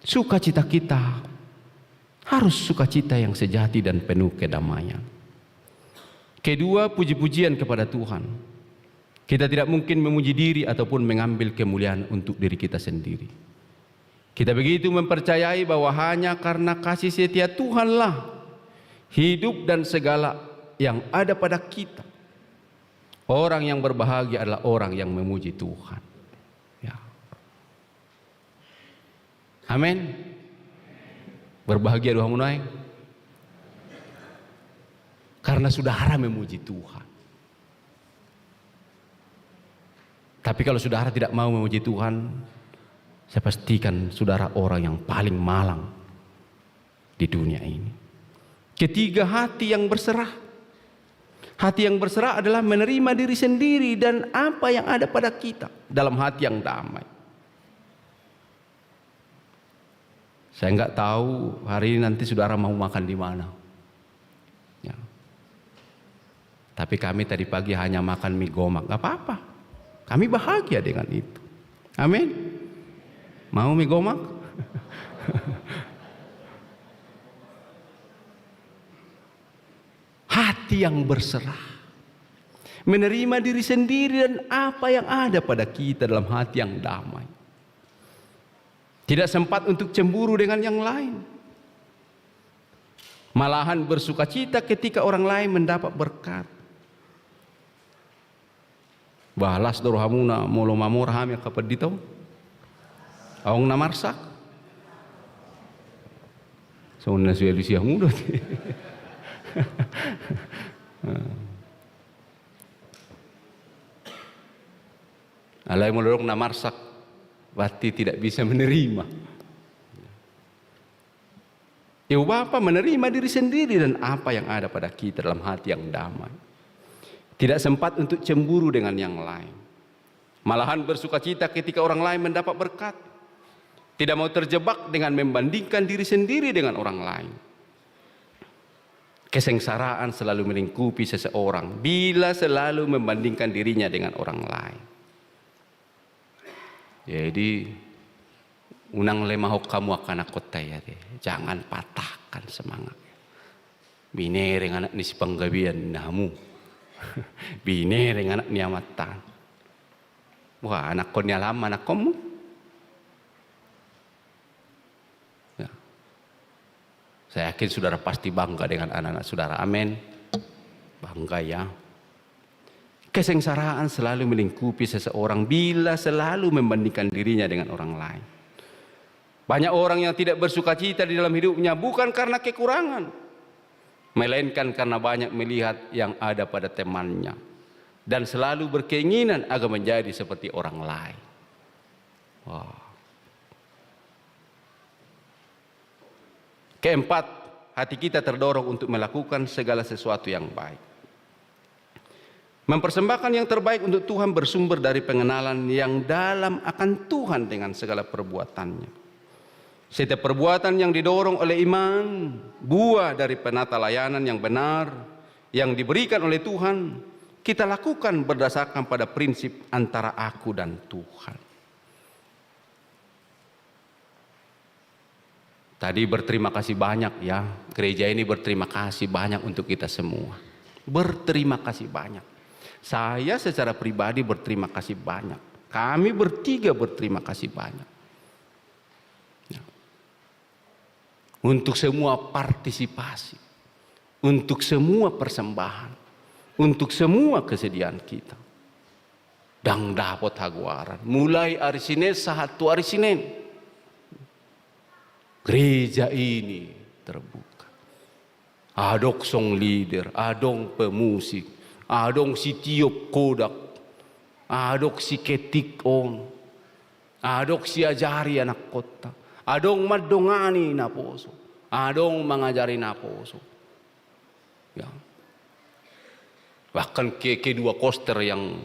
sukacita kita harus sukacita yang sejati dan penuh kedamaian. Kedua, puji-pujian kepada Tuhan. Kita tidak mungkin memuji diri ataupun mengambil kemuliaan untuk diri kita sendiri. Kita begitu mempercayai bahwa hanya karena kasih setia Tuhanlah hidup dan segala yang ada pada kita. Orang yang berbahagia adalah orang yang memuji Tuhan. Ya. Amin. Berbahagia do hamu nuaeng. Karena saudara memuji Tuhan. Tapi kalau saudara tidak mau memuji Tuhan, saya pastikan saudara orang yang paling malang di dunia ini. Ketiga, hati yang berserah. Hati yang berserah adalah menerima diri sendiri dan apa yang ada pada kita dalam hati yang damai. Saya nggak tahu hari ini nanti saudara mau makan di mana. Ya. Tapi kami tadi pagi hanya makan mie gomak, nggak apa-apa. Kami bahagia dengan itu. Amin. Mau mie gomak? Hati yang berserah. Menerima diri sendiri dan apa yang ada pada kita dalam hati yang damai. Tidak sempat untuk cemburu dengan yang lain. Malahan bersukacita ketika orang lain mendapat berkat. Bah, las do rohamuna molo mamora hami angka pandita on? Adong na marsak? Songon na so dialusi hamu do. Alai molo adong na marsak, berarti tidak bisa menerima. Ibu bapa, menerima diri sendiri dan apa yang ada pada kita dalam hati yang damai. Tidak sempat untuk cemburu dengan yang lain. Malahan bersukacita ketika orang lain mendapat berkat. Tidak mau terjebak dengan membandingkan diri sendiri dengan orang lain. Kesengsaraan selalu melingkupi seseorang bila selalu membandingkan dirinya dengan orang lain. Jadi, unang lemahon hamu angka anakhonta i ate. Jangan patahkan semangat. Binereng anak ni si Panggabean ninna hamu. Binereng anak ni amanta. Wah, anakhon ni alaman anakhonmu. Ya. Saya yakin saudara pasti bangga dengan anak-anak saudara. Amin. Bangga ya. Kesengsaraan selalu melingkupi seseorang bila selalu membandingkan dirinya dengan orang lain. Banyak orang yang tidak bersukacita di dalam hidupnya bukan karena kekurangan, melainkan karena banyak melihat yang ada pada temannya dan selalu berkeinginan agar menjadi seperti orang lain. Wah. Keempat, hati kita terdorong untuk melakukan segala sesuatu yang baik. Mempersembahkan yang terbaik untuk Tuhan bersumber dari pengenalan yang dalam akan Tuhan dengan segala perbuatannya. Setiap perbuatan yang didorong oleh iman, buah dari penata layanan yang benar, yang diberikan oleh Tuhan, kita lakukan berdasarkan pada prinsip antara aku dan Tuhan. Tadi berterima kasih banyak ya, gereja ini berterima kasih banyak untuk kita semua. Berterima kasih banyak. Saya secara pribadi berterima kasih banyak. Kami bertiga berterima kasih banyak. Ya. Untuk semua partisipasi, untuk semua persembahan, untuk semua kesediaan kita. Ndang dapot hagoaran. Mulai ari Senin sahat tu ari Senin. Gereja ini terbuka. Adong song leader, adong pemusik, adong sitiop kodak, adong siketik on, adong siajari anakkonta, adong mandongani naposo, adong mangajari naposo. Ya. Bahkan ke, kedua koster yang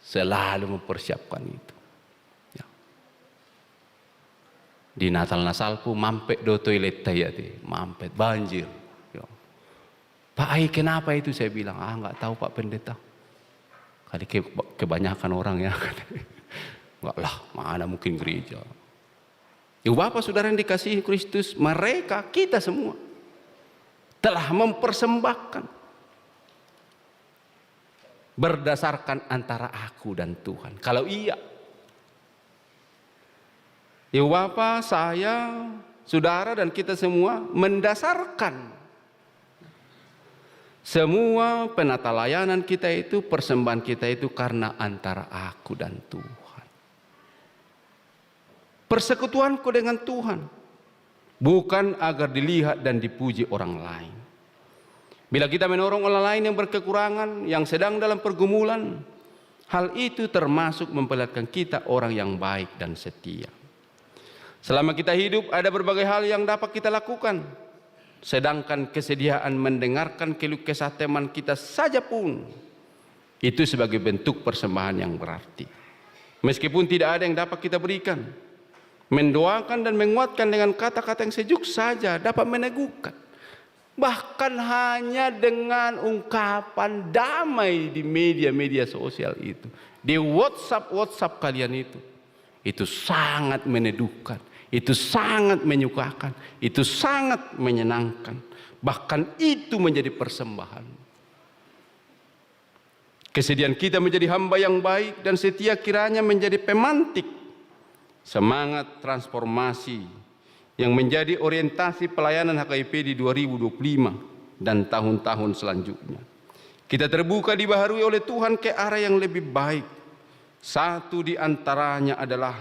selalu mempersiapkan itu. Ya. Di Natal na salpu, mampet do toiletta i ate, mampet, banjir. Ya. "Pak, ai kenapa itu?" saya bilang. "Ah, nggak tahu, Pak Pendeta. Kali ke-, kebanyakan orang ya." "Enggak lah, mana mungkin gereja." Ibu Bapak Saudara yang dikasihi Kristus, mereka, kita semua telah mempersembahkan berdasarkan antara aku dan Tuhan. Kalau iya, ibu bapak, saya, saudara, dan kita semua mendasarkan semua penata layanan kita itu, persembahan kita itu karena antara aku dan Tuhan. Persekutuanku dengan Tuhan, bukan agar dilihat dan dipuji orang lain. Bila kita menolong orang lain yang berkekurangan, yang sedang dalam pergumulan, hal itu termasuk memperlihatkan kita orang yang baik dan setia. Selama kita hidup, ada berbagai hal yang dapat kita lakukan. Sedangkan kesediaan mendengarkan keluh kesah teman kita saja pun, itu sebagai bentuk persembahan yang berarti. Meskipun tidak ada yang dapat kita berikan, mendoakan dan menguatkan dengan kata-kata yang sejuk saja dapat meneguhkan. Bahkan hanya dengan ungkapan damai di media-media sosial itu, di WhatsApp-WhatsApp kalian itu, itu sangat meneduhkan, itu sangat menyukakan, itu sangat menyenangkan. Bahkan itu menjadi persembahan. Kesediaan kita menjadi hamba yang baik dan setia kiranya menjadi pemantik semangat transformasi yang menjadi orientasi pelayanan H K I P di dua ribu dua puluh lima dan tahun-tahun selanjutnya. Kita terbuka dibaharui oleh Tuhan ke arah yang lebih baik. Satu di antaranya adalah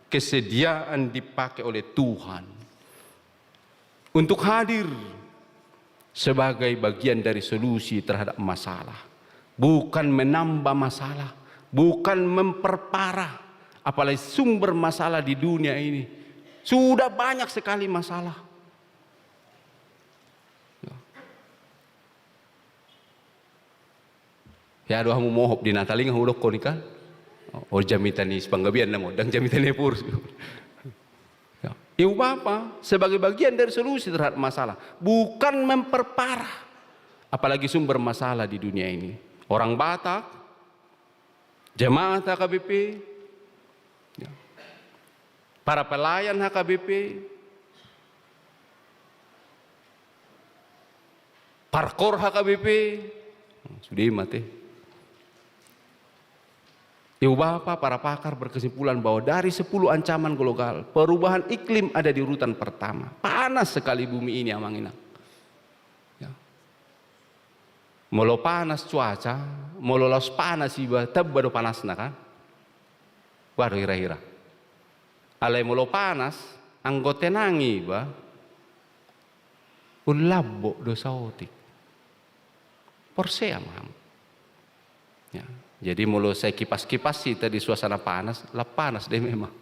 kesediaan dipakai oleh Tuhan untuk hadir sebagai bagian dari solusi terhadap masalah, bukan menambah masalah, bukan memperparah, apalagi sumber masalah di dunia ini. Sudah banyak sekali masalah. Ya, do hamu mohop di Natal i, nga hudokkon i kan. O, jamita ni sipanggabean nama, ndang jamita ni Ephorus. Ya. Ibu bapak, sebagai bagian dari solusi terhadap masalah, bukan memperparah, apalagi sumber masalah di dunia ini. Orang Batak, jemaat H K B P, ya, para pelayan H K B P, parkor H K B P, sude mate. Ibu bapak, para pakar berkesimpulan bahwa dari sepuluh ancaman global, perubahan iklim ada di urutan pertama. Panas sekali bumi ini, amang inang. Ya. Molo panas cuaca, Molo laos panas iba, tamba do panasna kan? Baru hira-hira. Alai molo panas, anggo tenang iba, unlambok do saotik. Porsea ma hamu. Ya. Jadi molo sai kipas-kipas hita di suasana panas, lam panas dei memang.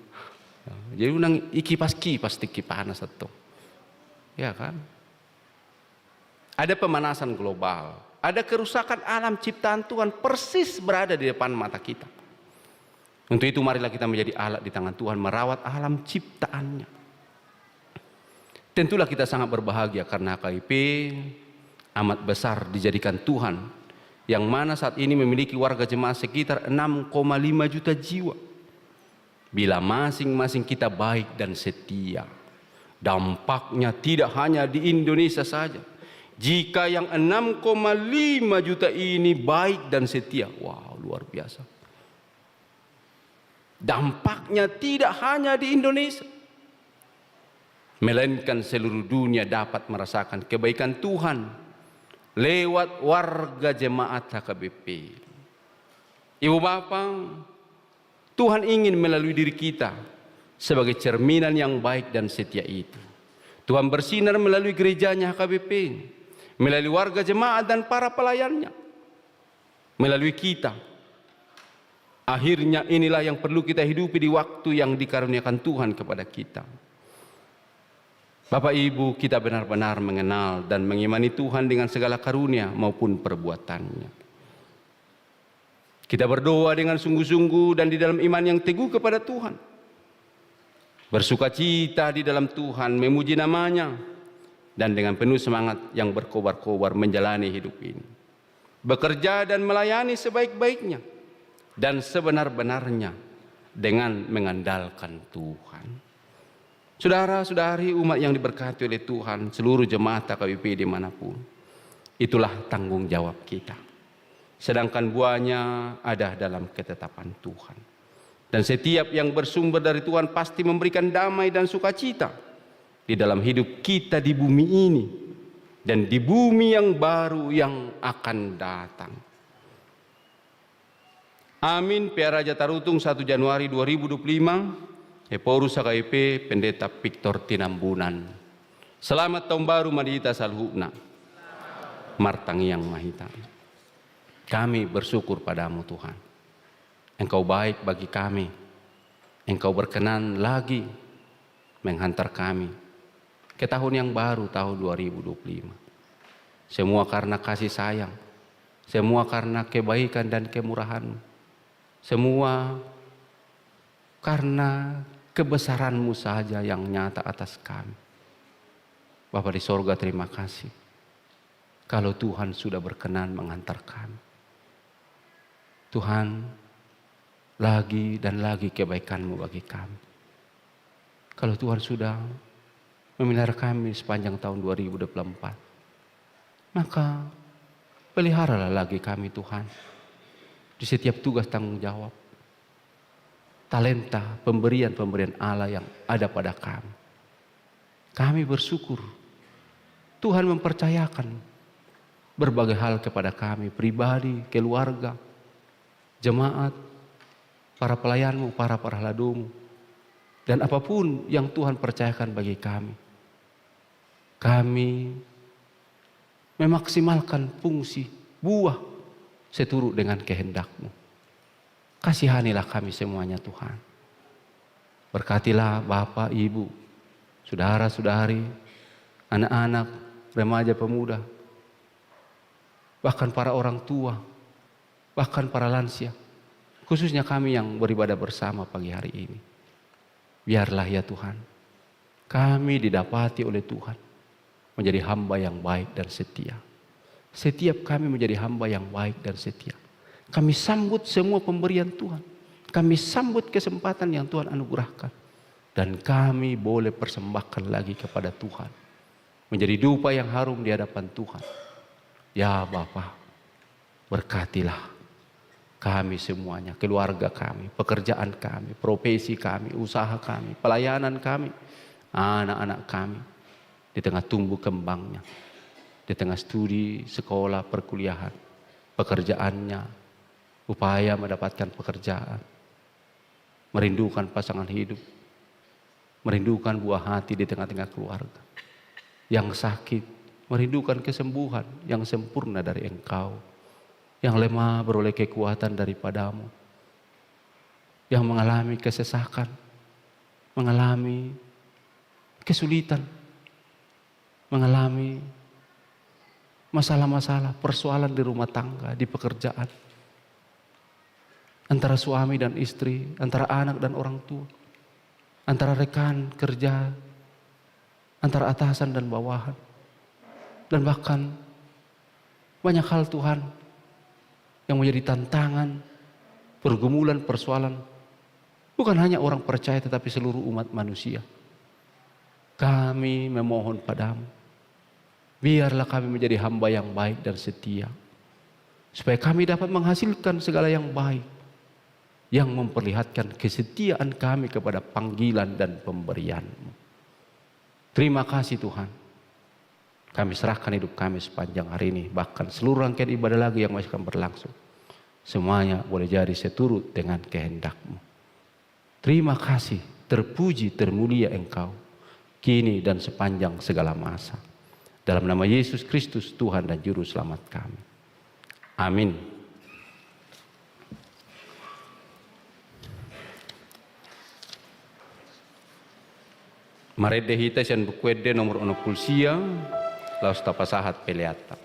Ya. Jadi unang ikipas-kipas tingki panas atau. Ya kan? Ada pemanasan global, ada kerusakan alam ciptaan Tuhan persis berada di depan mata kita. Untuk itu marilah kita menjadi alat di tangan Tuhan merawat alam ciptaan-Nya. Tentulah kita sangat berbahagia karena H K B P amat besar dijadikan Tuhan, yang mana saat ini memiliki warga jemaat sekitar enam koma lima juta jiwa. Bila masing-masing kita baik dan setia, dampaknya tidak hanya di Indonesia saja. Jika yang enam koma lima juta ini baik dan setia, wow, luar biasa. Dampaknya tidak hanya di Indonesia, melainkan seluruh dunia dapat merasakan kebaikan Tuhan lewat warga jemaat H K B P. Ibu Bapa, Tuhan ingin melalui diri kita sebagai cerminan yang baik dan setia itu. Tuhan bersinar melalui gereja-Nya H K B P, melalui warga jemaat dan para pelayan-Nya, melalui kita. Akhirnya inilah yang perlu kita hidupi di waktu yang dikaruniakan Tuhan kepada kita. Bapak Ibu, kita benar-benar mengenal dan mengimani Tuhan dengan segala karunia maupun perbuatan-Nya. Kita berdoa dengan sungguh-sungguh dan di dalam iman yang teguh kepada Tuhan. Bersukacita di dalam Tuhan, memuji nama-Nya, dan dengan penuh semangat yang berkobar-kobar menjalani hidup ini. Bekerja dan melayani sebaik-baiknya dan sebenar-benarnya dengan mengandalkan Tuhan. Saudara-saudari, umat yang diberkati oleh Tuhan, seluruh jemaat H K B P di mana pun, itulah tanggung jawab kita. Sedangkan buahnya ada dalam ketetapan Tuhan. Dan setiap yang bersumber dari Tuhan pasti memberikan damai dan sukacita di dalam hidup kita di bumi ini dan di bumi yang baru yang akan datang. Amin. P A Raja Tarutung, satu Januari dua ribu dua puluh lima. Ephorus H K B P, Pendeta Victor Tinambunan. Selamat Tahun Baru ma di hita saluhutna. Martangiang ma hita. Kami bersyukur pada-Mu, Tuhan. Engkau baik bagi kami. Engkau berkenan lagi menghantar kami ke tahun yang baru, tahun dua ribu dua puluh lima. Semua karena kasih sayang, semua karena kebaikan dan kemurahan-Mu, semua karena kebesaran-Mu saja yang nyata atas kami. Bapa di sorga, terima kasih kalau Tuhan sudah berkenan menghantar kami. Tuhan, lagi dan lagi kebaikan-Mu bagi kami. Kalau Tuhan sudah memelihara kami sepanjang tahun dua ribu dua puluh empat, maka peliharalah lagi kami, Tuhan, di setiap tugas tanggung jawab, talenta, pemberian-pemberian Allah yang ada pada kami. Kami bersyukur Tuhan mempercayakan berbagai hal kepada kami, pribadi, keluarga, jemaat, para pelayan-Mu, para parhalado-Mu, dan apapun yang Tuhan percayakan bagi kami. Kami memaksimalkan fungsi, buah, seturut dengan kehendak-Mu. Kasihanilah kami semuanya, Tuhan. Berkatilah Bapak, Ibu, saudara-saudari, anak-anak, remaja, pemuda, bahkan para orang tua, bahkan para lansia, khususnya kami yang beribadah bersama pagi hari ini. Biarlah ya Tuhan, kami didapati oleh Tuhan menjadi hamba yang baik dan setia. Setiap kami menjadi hamba yang baik dan setia. Kami sambut semua pemberian Tuhan. Kami sambut kesempatan yang Tuhan anugerahkan. Dan kami boleh persembahkan lagi kepada Tuhan. Menjadi dupa yang harum di hadapan Tuhan. Ya Bapa, berkatilah kami semuanya, keluarga kami, pekerjaan kami, profesi kami, usaha kami, pelayanan kami, anak-anak kami, di tengah tumbuh kembangnya, di tengah studi, sekolah, perkuliahan, pekerjaannya, upaya mendapatkan pekerjaan, merindukan pasangan hidup, merindukan buah hati di tengah-tengah keluarga. Yang sakit, merindukan kesembuhan yang sempurna dari Engkau. Yang lemah beroleh kekuatan daripada-Mu. Yang mengalami kesesakan, mengalami kesulitan, mengalami masalah-masalah, persoalan di rumah tangga, di pekerjaan, antara suami dan istri, antara anak dan orang tua, antara rekan kerja, antara atasan dan bawahan, dan bahkan banyak hal, Tuhan, yang menjadi tantangan, pergumulan, persoalan, bukan hanya orang percaya, tetapi seluruh umat manusia. Kami memohon pada-Mu, biarlah kami menjadi hamba yang baik dan setia, supaya kami dapat menghasilkan segala yang baik, yang memperlihatkan kesetiaan kami kepada panggilan dan pemberian-Mu. Terima kasih, Tuhan. Kami serahkan hidup kami sepanjang hari ini, bahkan seluruh rangkaian ibadah lagi yang masih akan berlangsung. Semuanya boleh jadi seturut dengan kehendak-Mu. Terima kasih, terpuji, termulia Engkau, kini dan sepanjang segala masa. Dalam nama Yesus Kristus, Tuhan dan Juru Selamat kami. Amin. Marende hita sian Buku Ende nomor onom pulu sia, laos tapasahat peleanta.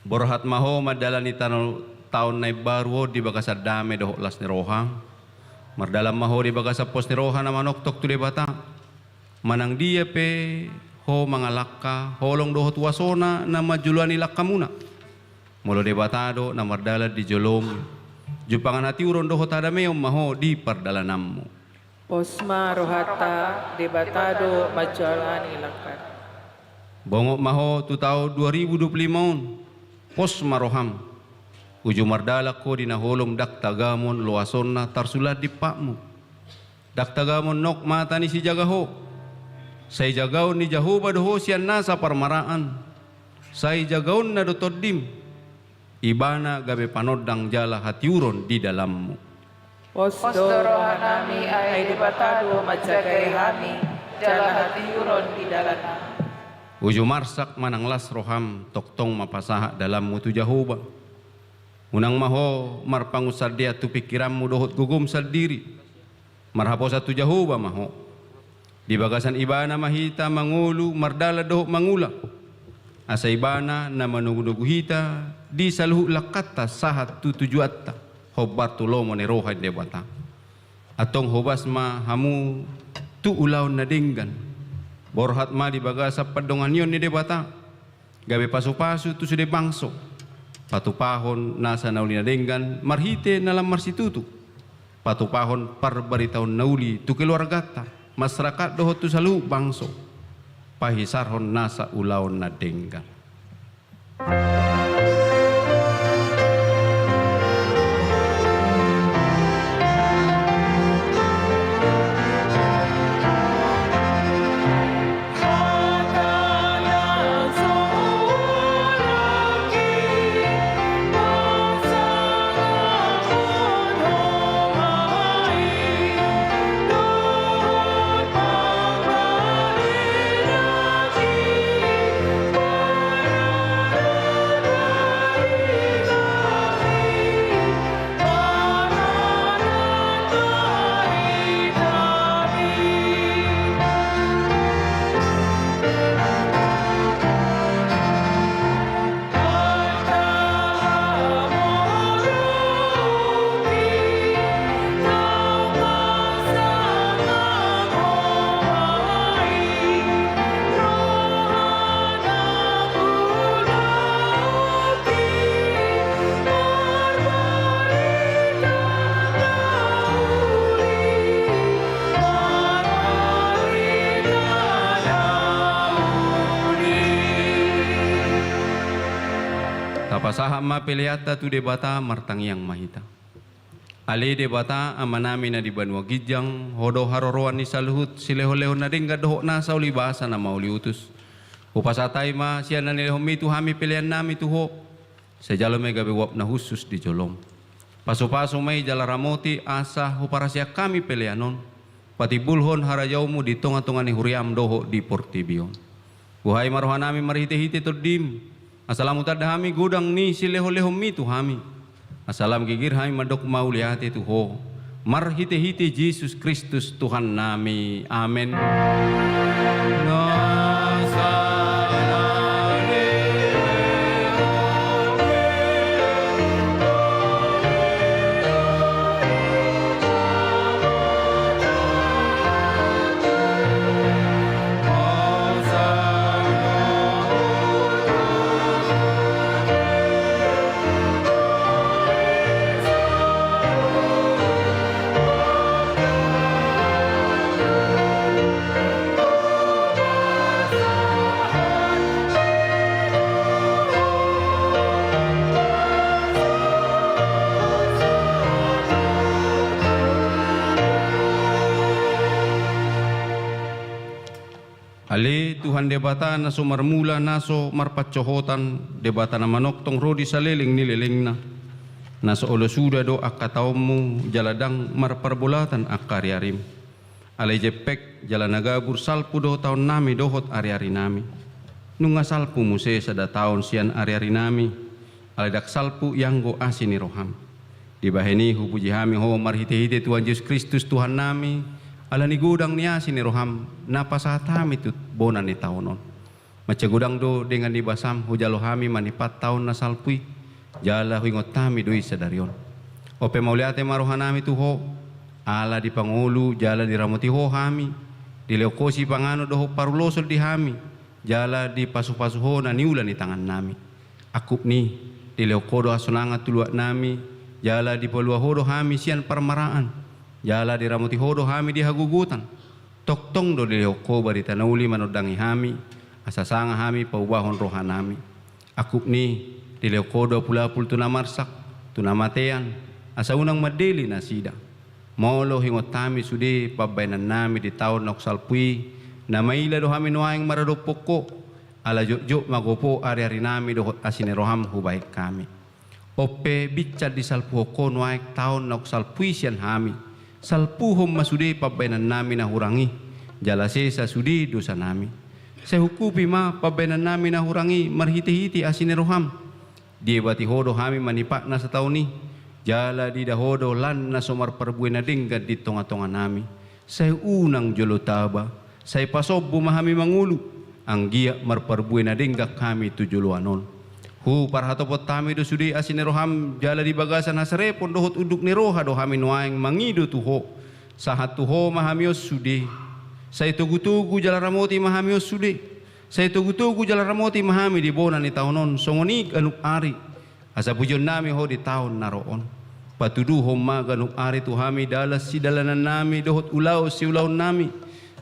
Borhat ma ho mandalani tano-, taon na imbaru on di bagasan dame dohot las ni roha. Mardalan ma ho di bagasan pos ni roha na manoktok tu Debata. Manang dia pe ho mangalangka, holong dohot huasona na manjoloani langkamuna. Molo Debata do na mardalan di jolom, jumpangan hatiuron dohot hadameon ma ho di pardalananmu. Pos ma rohanta, Debata do manjoloani langkam. Bongot ma ho tu taon dua ribu dua puluh lima on, pos ma roham. Uju mardalan ho di na holom, ndang tagamon loasonna tarsulat di empatmu. Ndang tagamon nok mata ni sijaga ho. Sai jagaon ni Jahowa do ho sian nasa parmaraan. Sai jagaonna do tondim. Ibana gabe panondang jala hatiuron di dalanmu. Pos do rohanami, ai Debata do manjagai hami jala hatiuron di dalanna. Uju marsak manang las roham, tongtong ma pasahat dalanmu tu Jahowa. Unang ma ho marpangunsandean tu pingkiranmu dohot gogom sandiri. Marhaposan tu Jahowa ma ho. Di bagasan Ibana ma hita mangolu, mardalan dohot mangula. Asa Ibana na manogunogu hita di saluhut langkanta sahat tu tujuanta, hombar tu lomo ni roha ni Debata. Antong hobas ma hamu tu ulaon na denggan. Borhat ma di bagasan pandonganion ni Debata. Gabe pasupasu tu sude bangso. Patupahon nasa na uli na denggan marhite na lam marsitutu. Patupahon parbaritaon na uli tu keluarganta, masyarakat dohot tu saluhut bangso. Pahisarhon nasa ulaon na denggan. Tapasahat ma peleanta tu Debata, martangiang ma hita. Ale Debata, Amanami na di banua ginjang, Ho do haroroan ni saluhut silehonlehon na denggan dohot nasa uli basa na mauliutus. Hupasahat hami ma sian na nilehonMi tu hami peleannami tu Ho. Sai jalo ma i gabe uap na hushus di jolom. Pasupasu ma i jala ramoti asa huparhaseang hami pelean on. Patimbulhon harajaonMu di tongatonga ni huriaM dohot di portibi on. Buhai ma rohanami marhitehite TondiM. Asa lam hutanda hami godang ni silehonlehonMi tu hami. Asa lam girgir hami mandok mauliate tu Ho. Marhitehite Jesus Kristus Tuhannami. Amen. Ale Tuhan Debata na so marmula, na so marpansohotan, Debata na manongtong ro di saleleng ni lelengna, na so olo suda do angka taonMu jala ndang marparbolatan angka ariarim. Alai jempek jala na gabur salpu do taonnami dohot ariarinami. Nunga salpu muse sada taon sian ariarinami, alai ndang salpu ianggo asi ni rohaM. Dibahen i hupuji hami Ho marhitehite Tuhan Jesus Kristus Tuhannami, ala ni godang ni asi ni rohaM na pasahat hami tu bona ni taon on. Mansai godang do denggan ni basam hujalo hami manipat taon na salpu i, jala huingot hami do i sadari on. On pe mauliate ma rohanami tu Ho, ala dipangolu jala diramoti Ho hami, dilehon Ho sipanganon dohot paruloson di hami, jala dipasupasu Ho na niula ni tangannami. Angkup ni, dilehon Ho do hasonangan tu luatnami, jala dipalua Ho do hami sian parmaraan, jala diramoti Ho do hami di hagogotan. Tongtong do dilehon Ho barita na uli manondangi hami, asa sanga hami paubahon rohanami. Angkup ni, dilehon Ho do apulapul tu na marsak, tu na matean, asa unang mandele nasida. Molo huingot hami sude pambahenannami di taon naung salpu i, na maila do hami nuaeng maradophon Ho, ala jotjot ma gopo ariarinami dohot asi ni roham hubahen hami. On pe binsan disalpuhon Ho nuaeng taon naung salpu i sian hami, salpuhon ma sude pambahenannami na hurang i, jala sesa sude dosanami. Sai hukupi ma pambahenannami na hurang i marhitehite asi ni roham. Diebati Ho do hami manipat na sataon i, jala diida Ho do lan na so marparbue na denggan di tongatonganami. Sai unang jolo taba, sai pasombu ma hami mangolu, anggiat marparbue na denggan hami tu joloan on. Huparhatopot hami do sude asi ni roham jala di bagasan hasarepon dohot unduk ni roha do hami nuaeng mangido tu Ho. Sahat tu Ho ma hami on sude. Sai togutogu jala ramoti ma hami on sude. Sai togutogu jala ramoti ma hami di bona ni taon on songon i ganup ari. Asa pujionnami Ho di taon na ro on. Patuduhon ma ganup ari tu hami dalan sidalanannami dohot ulaon siulaonnami.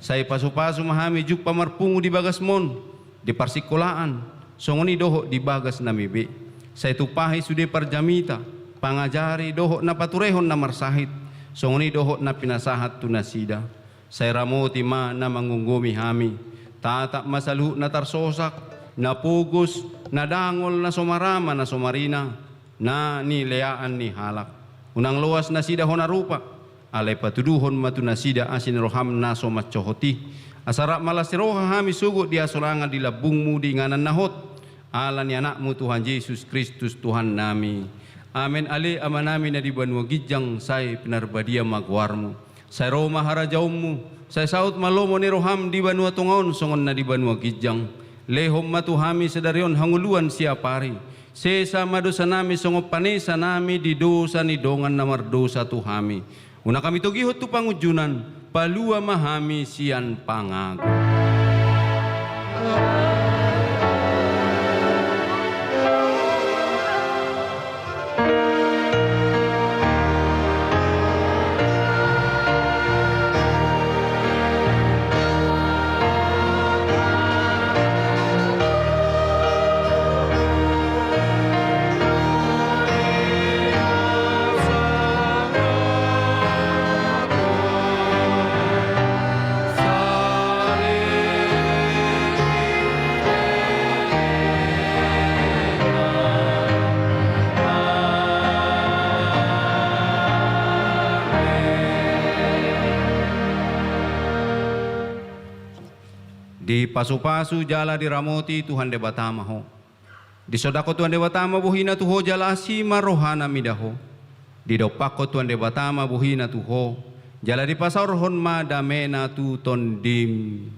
Sai pasupasu ma hami jumpa marpungu di bagasmon, di parsingkolaan, songon i dohot di bagasnami be. Sai tumpahi sude parjamita, pangajari dohot na paturehon na marsahit, songon i dohot na pinasahat tu nasida. Sai ramoti ma na manggomgomi hami. Tatap ma saluhutna tarsosak, na pogos, na dangol, na so marama, na so marina, na nileaan ni halak. Unang loas nasida hona rupa, alai patuduhon ma tu nasida asi ni roham na so mansohot i. Asa rap ma las ni roha hami sogot di hasonangan di lambungmu di inganan na hot. Ala ni Anakmu Tuhan Jesus Kristus Tuhannami. Amen. Ale Amanami na di banua ginjang, sai pinarbadia ma goarmu. Sai ro ma harajaonmu, sai saut ma lomo ni roham di banua tonga on songon na di banua ginjang. Lehon ma tu hami sadari on hangoluan siapari. Sesa ma dosanami songon panesanami di dosa ni dongan na mardosa tu hami. Unang hami togihon tu pangunjunan, palua ma hami sian pangago. Dipasupasu jala diramoti Tuhan Debata ma ho. Disondangkon Tuhan Debata ma bohina tu ho jala asi ma rohana mida ho. Didompakkon Tuhan Debata ma bohina tu ho jala dipasaorhon ma damena tu tondim.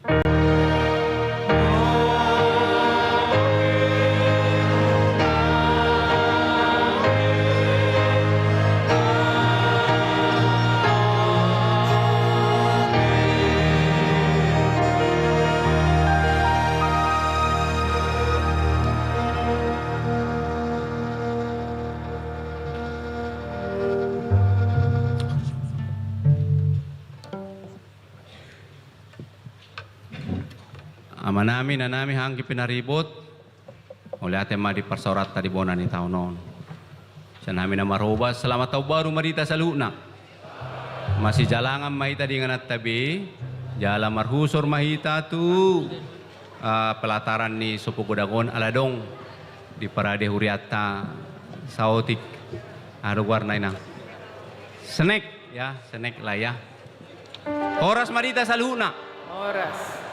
Amanami, inanami, anggi pinaribot, mauliate ma di parsaoranta di bona ni taon on. Sian hami na marhobas, selamat taon baru ma di hita saluhutna. Masijalangan ma hita di ingananta be, jala marhusor ma hita tu, ah, pelataran ni Sopo Godang on ala adong diparade hurianta saotik. Aha do goarna, Inang? Senek, ya, senek lah, ya. Horas ma di hita saluhutna. Horas.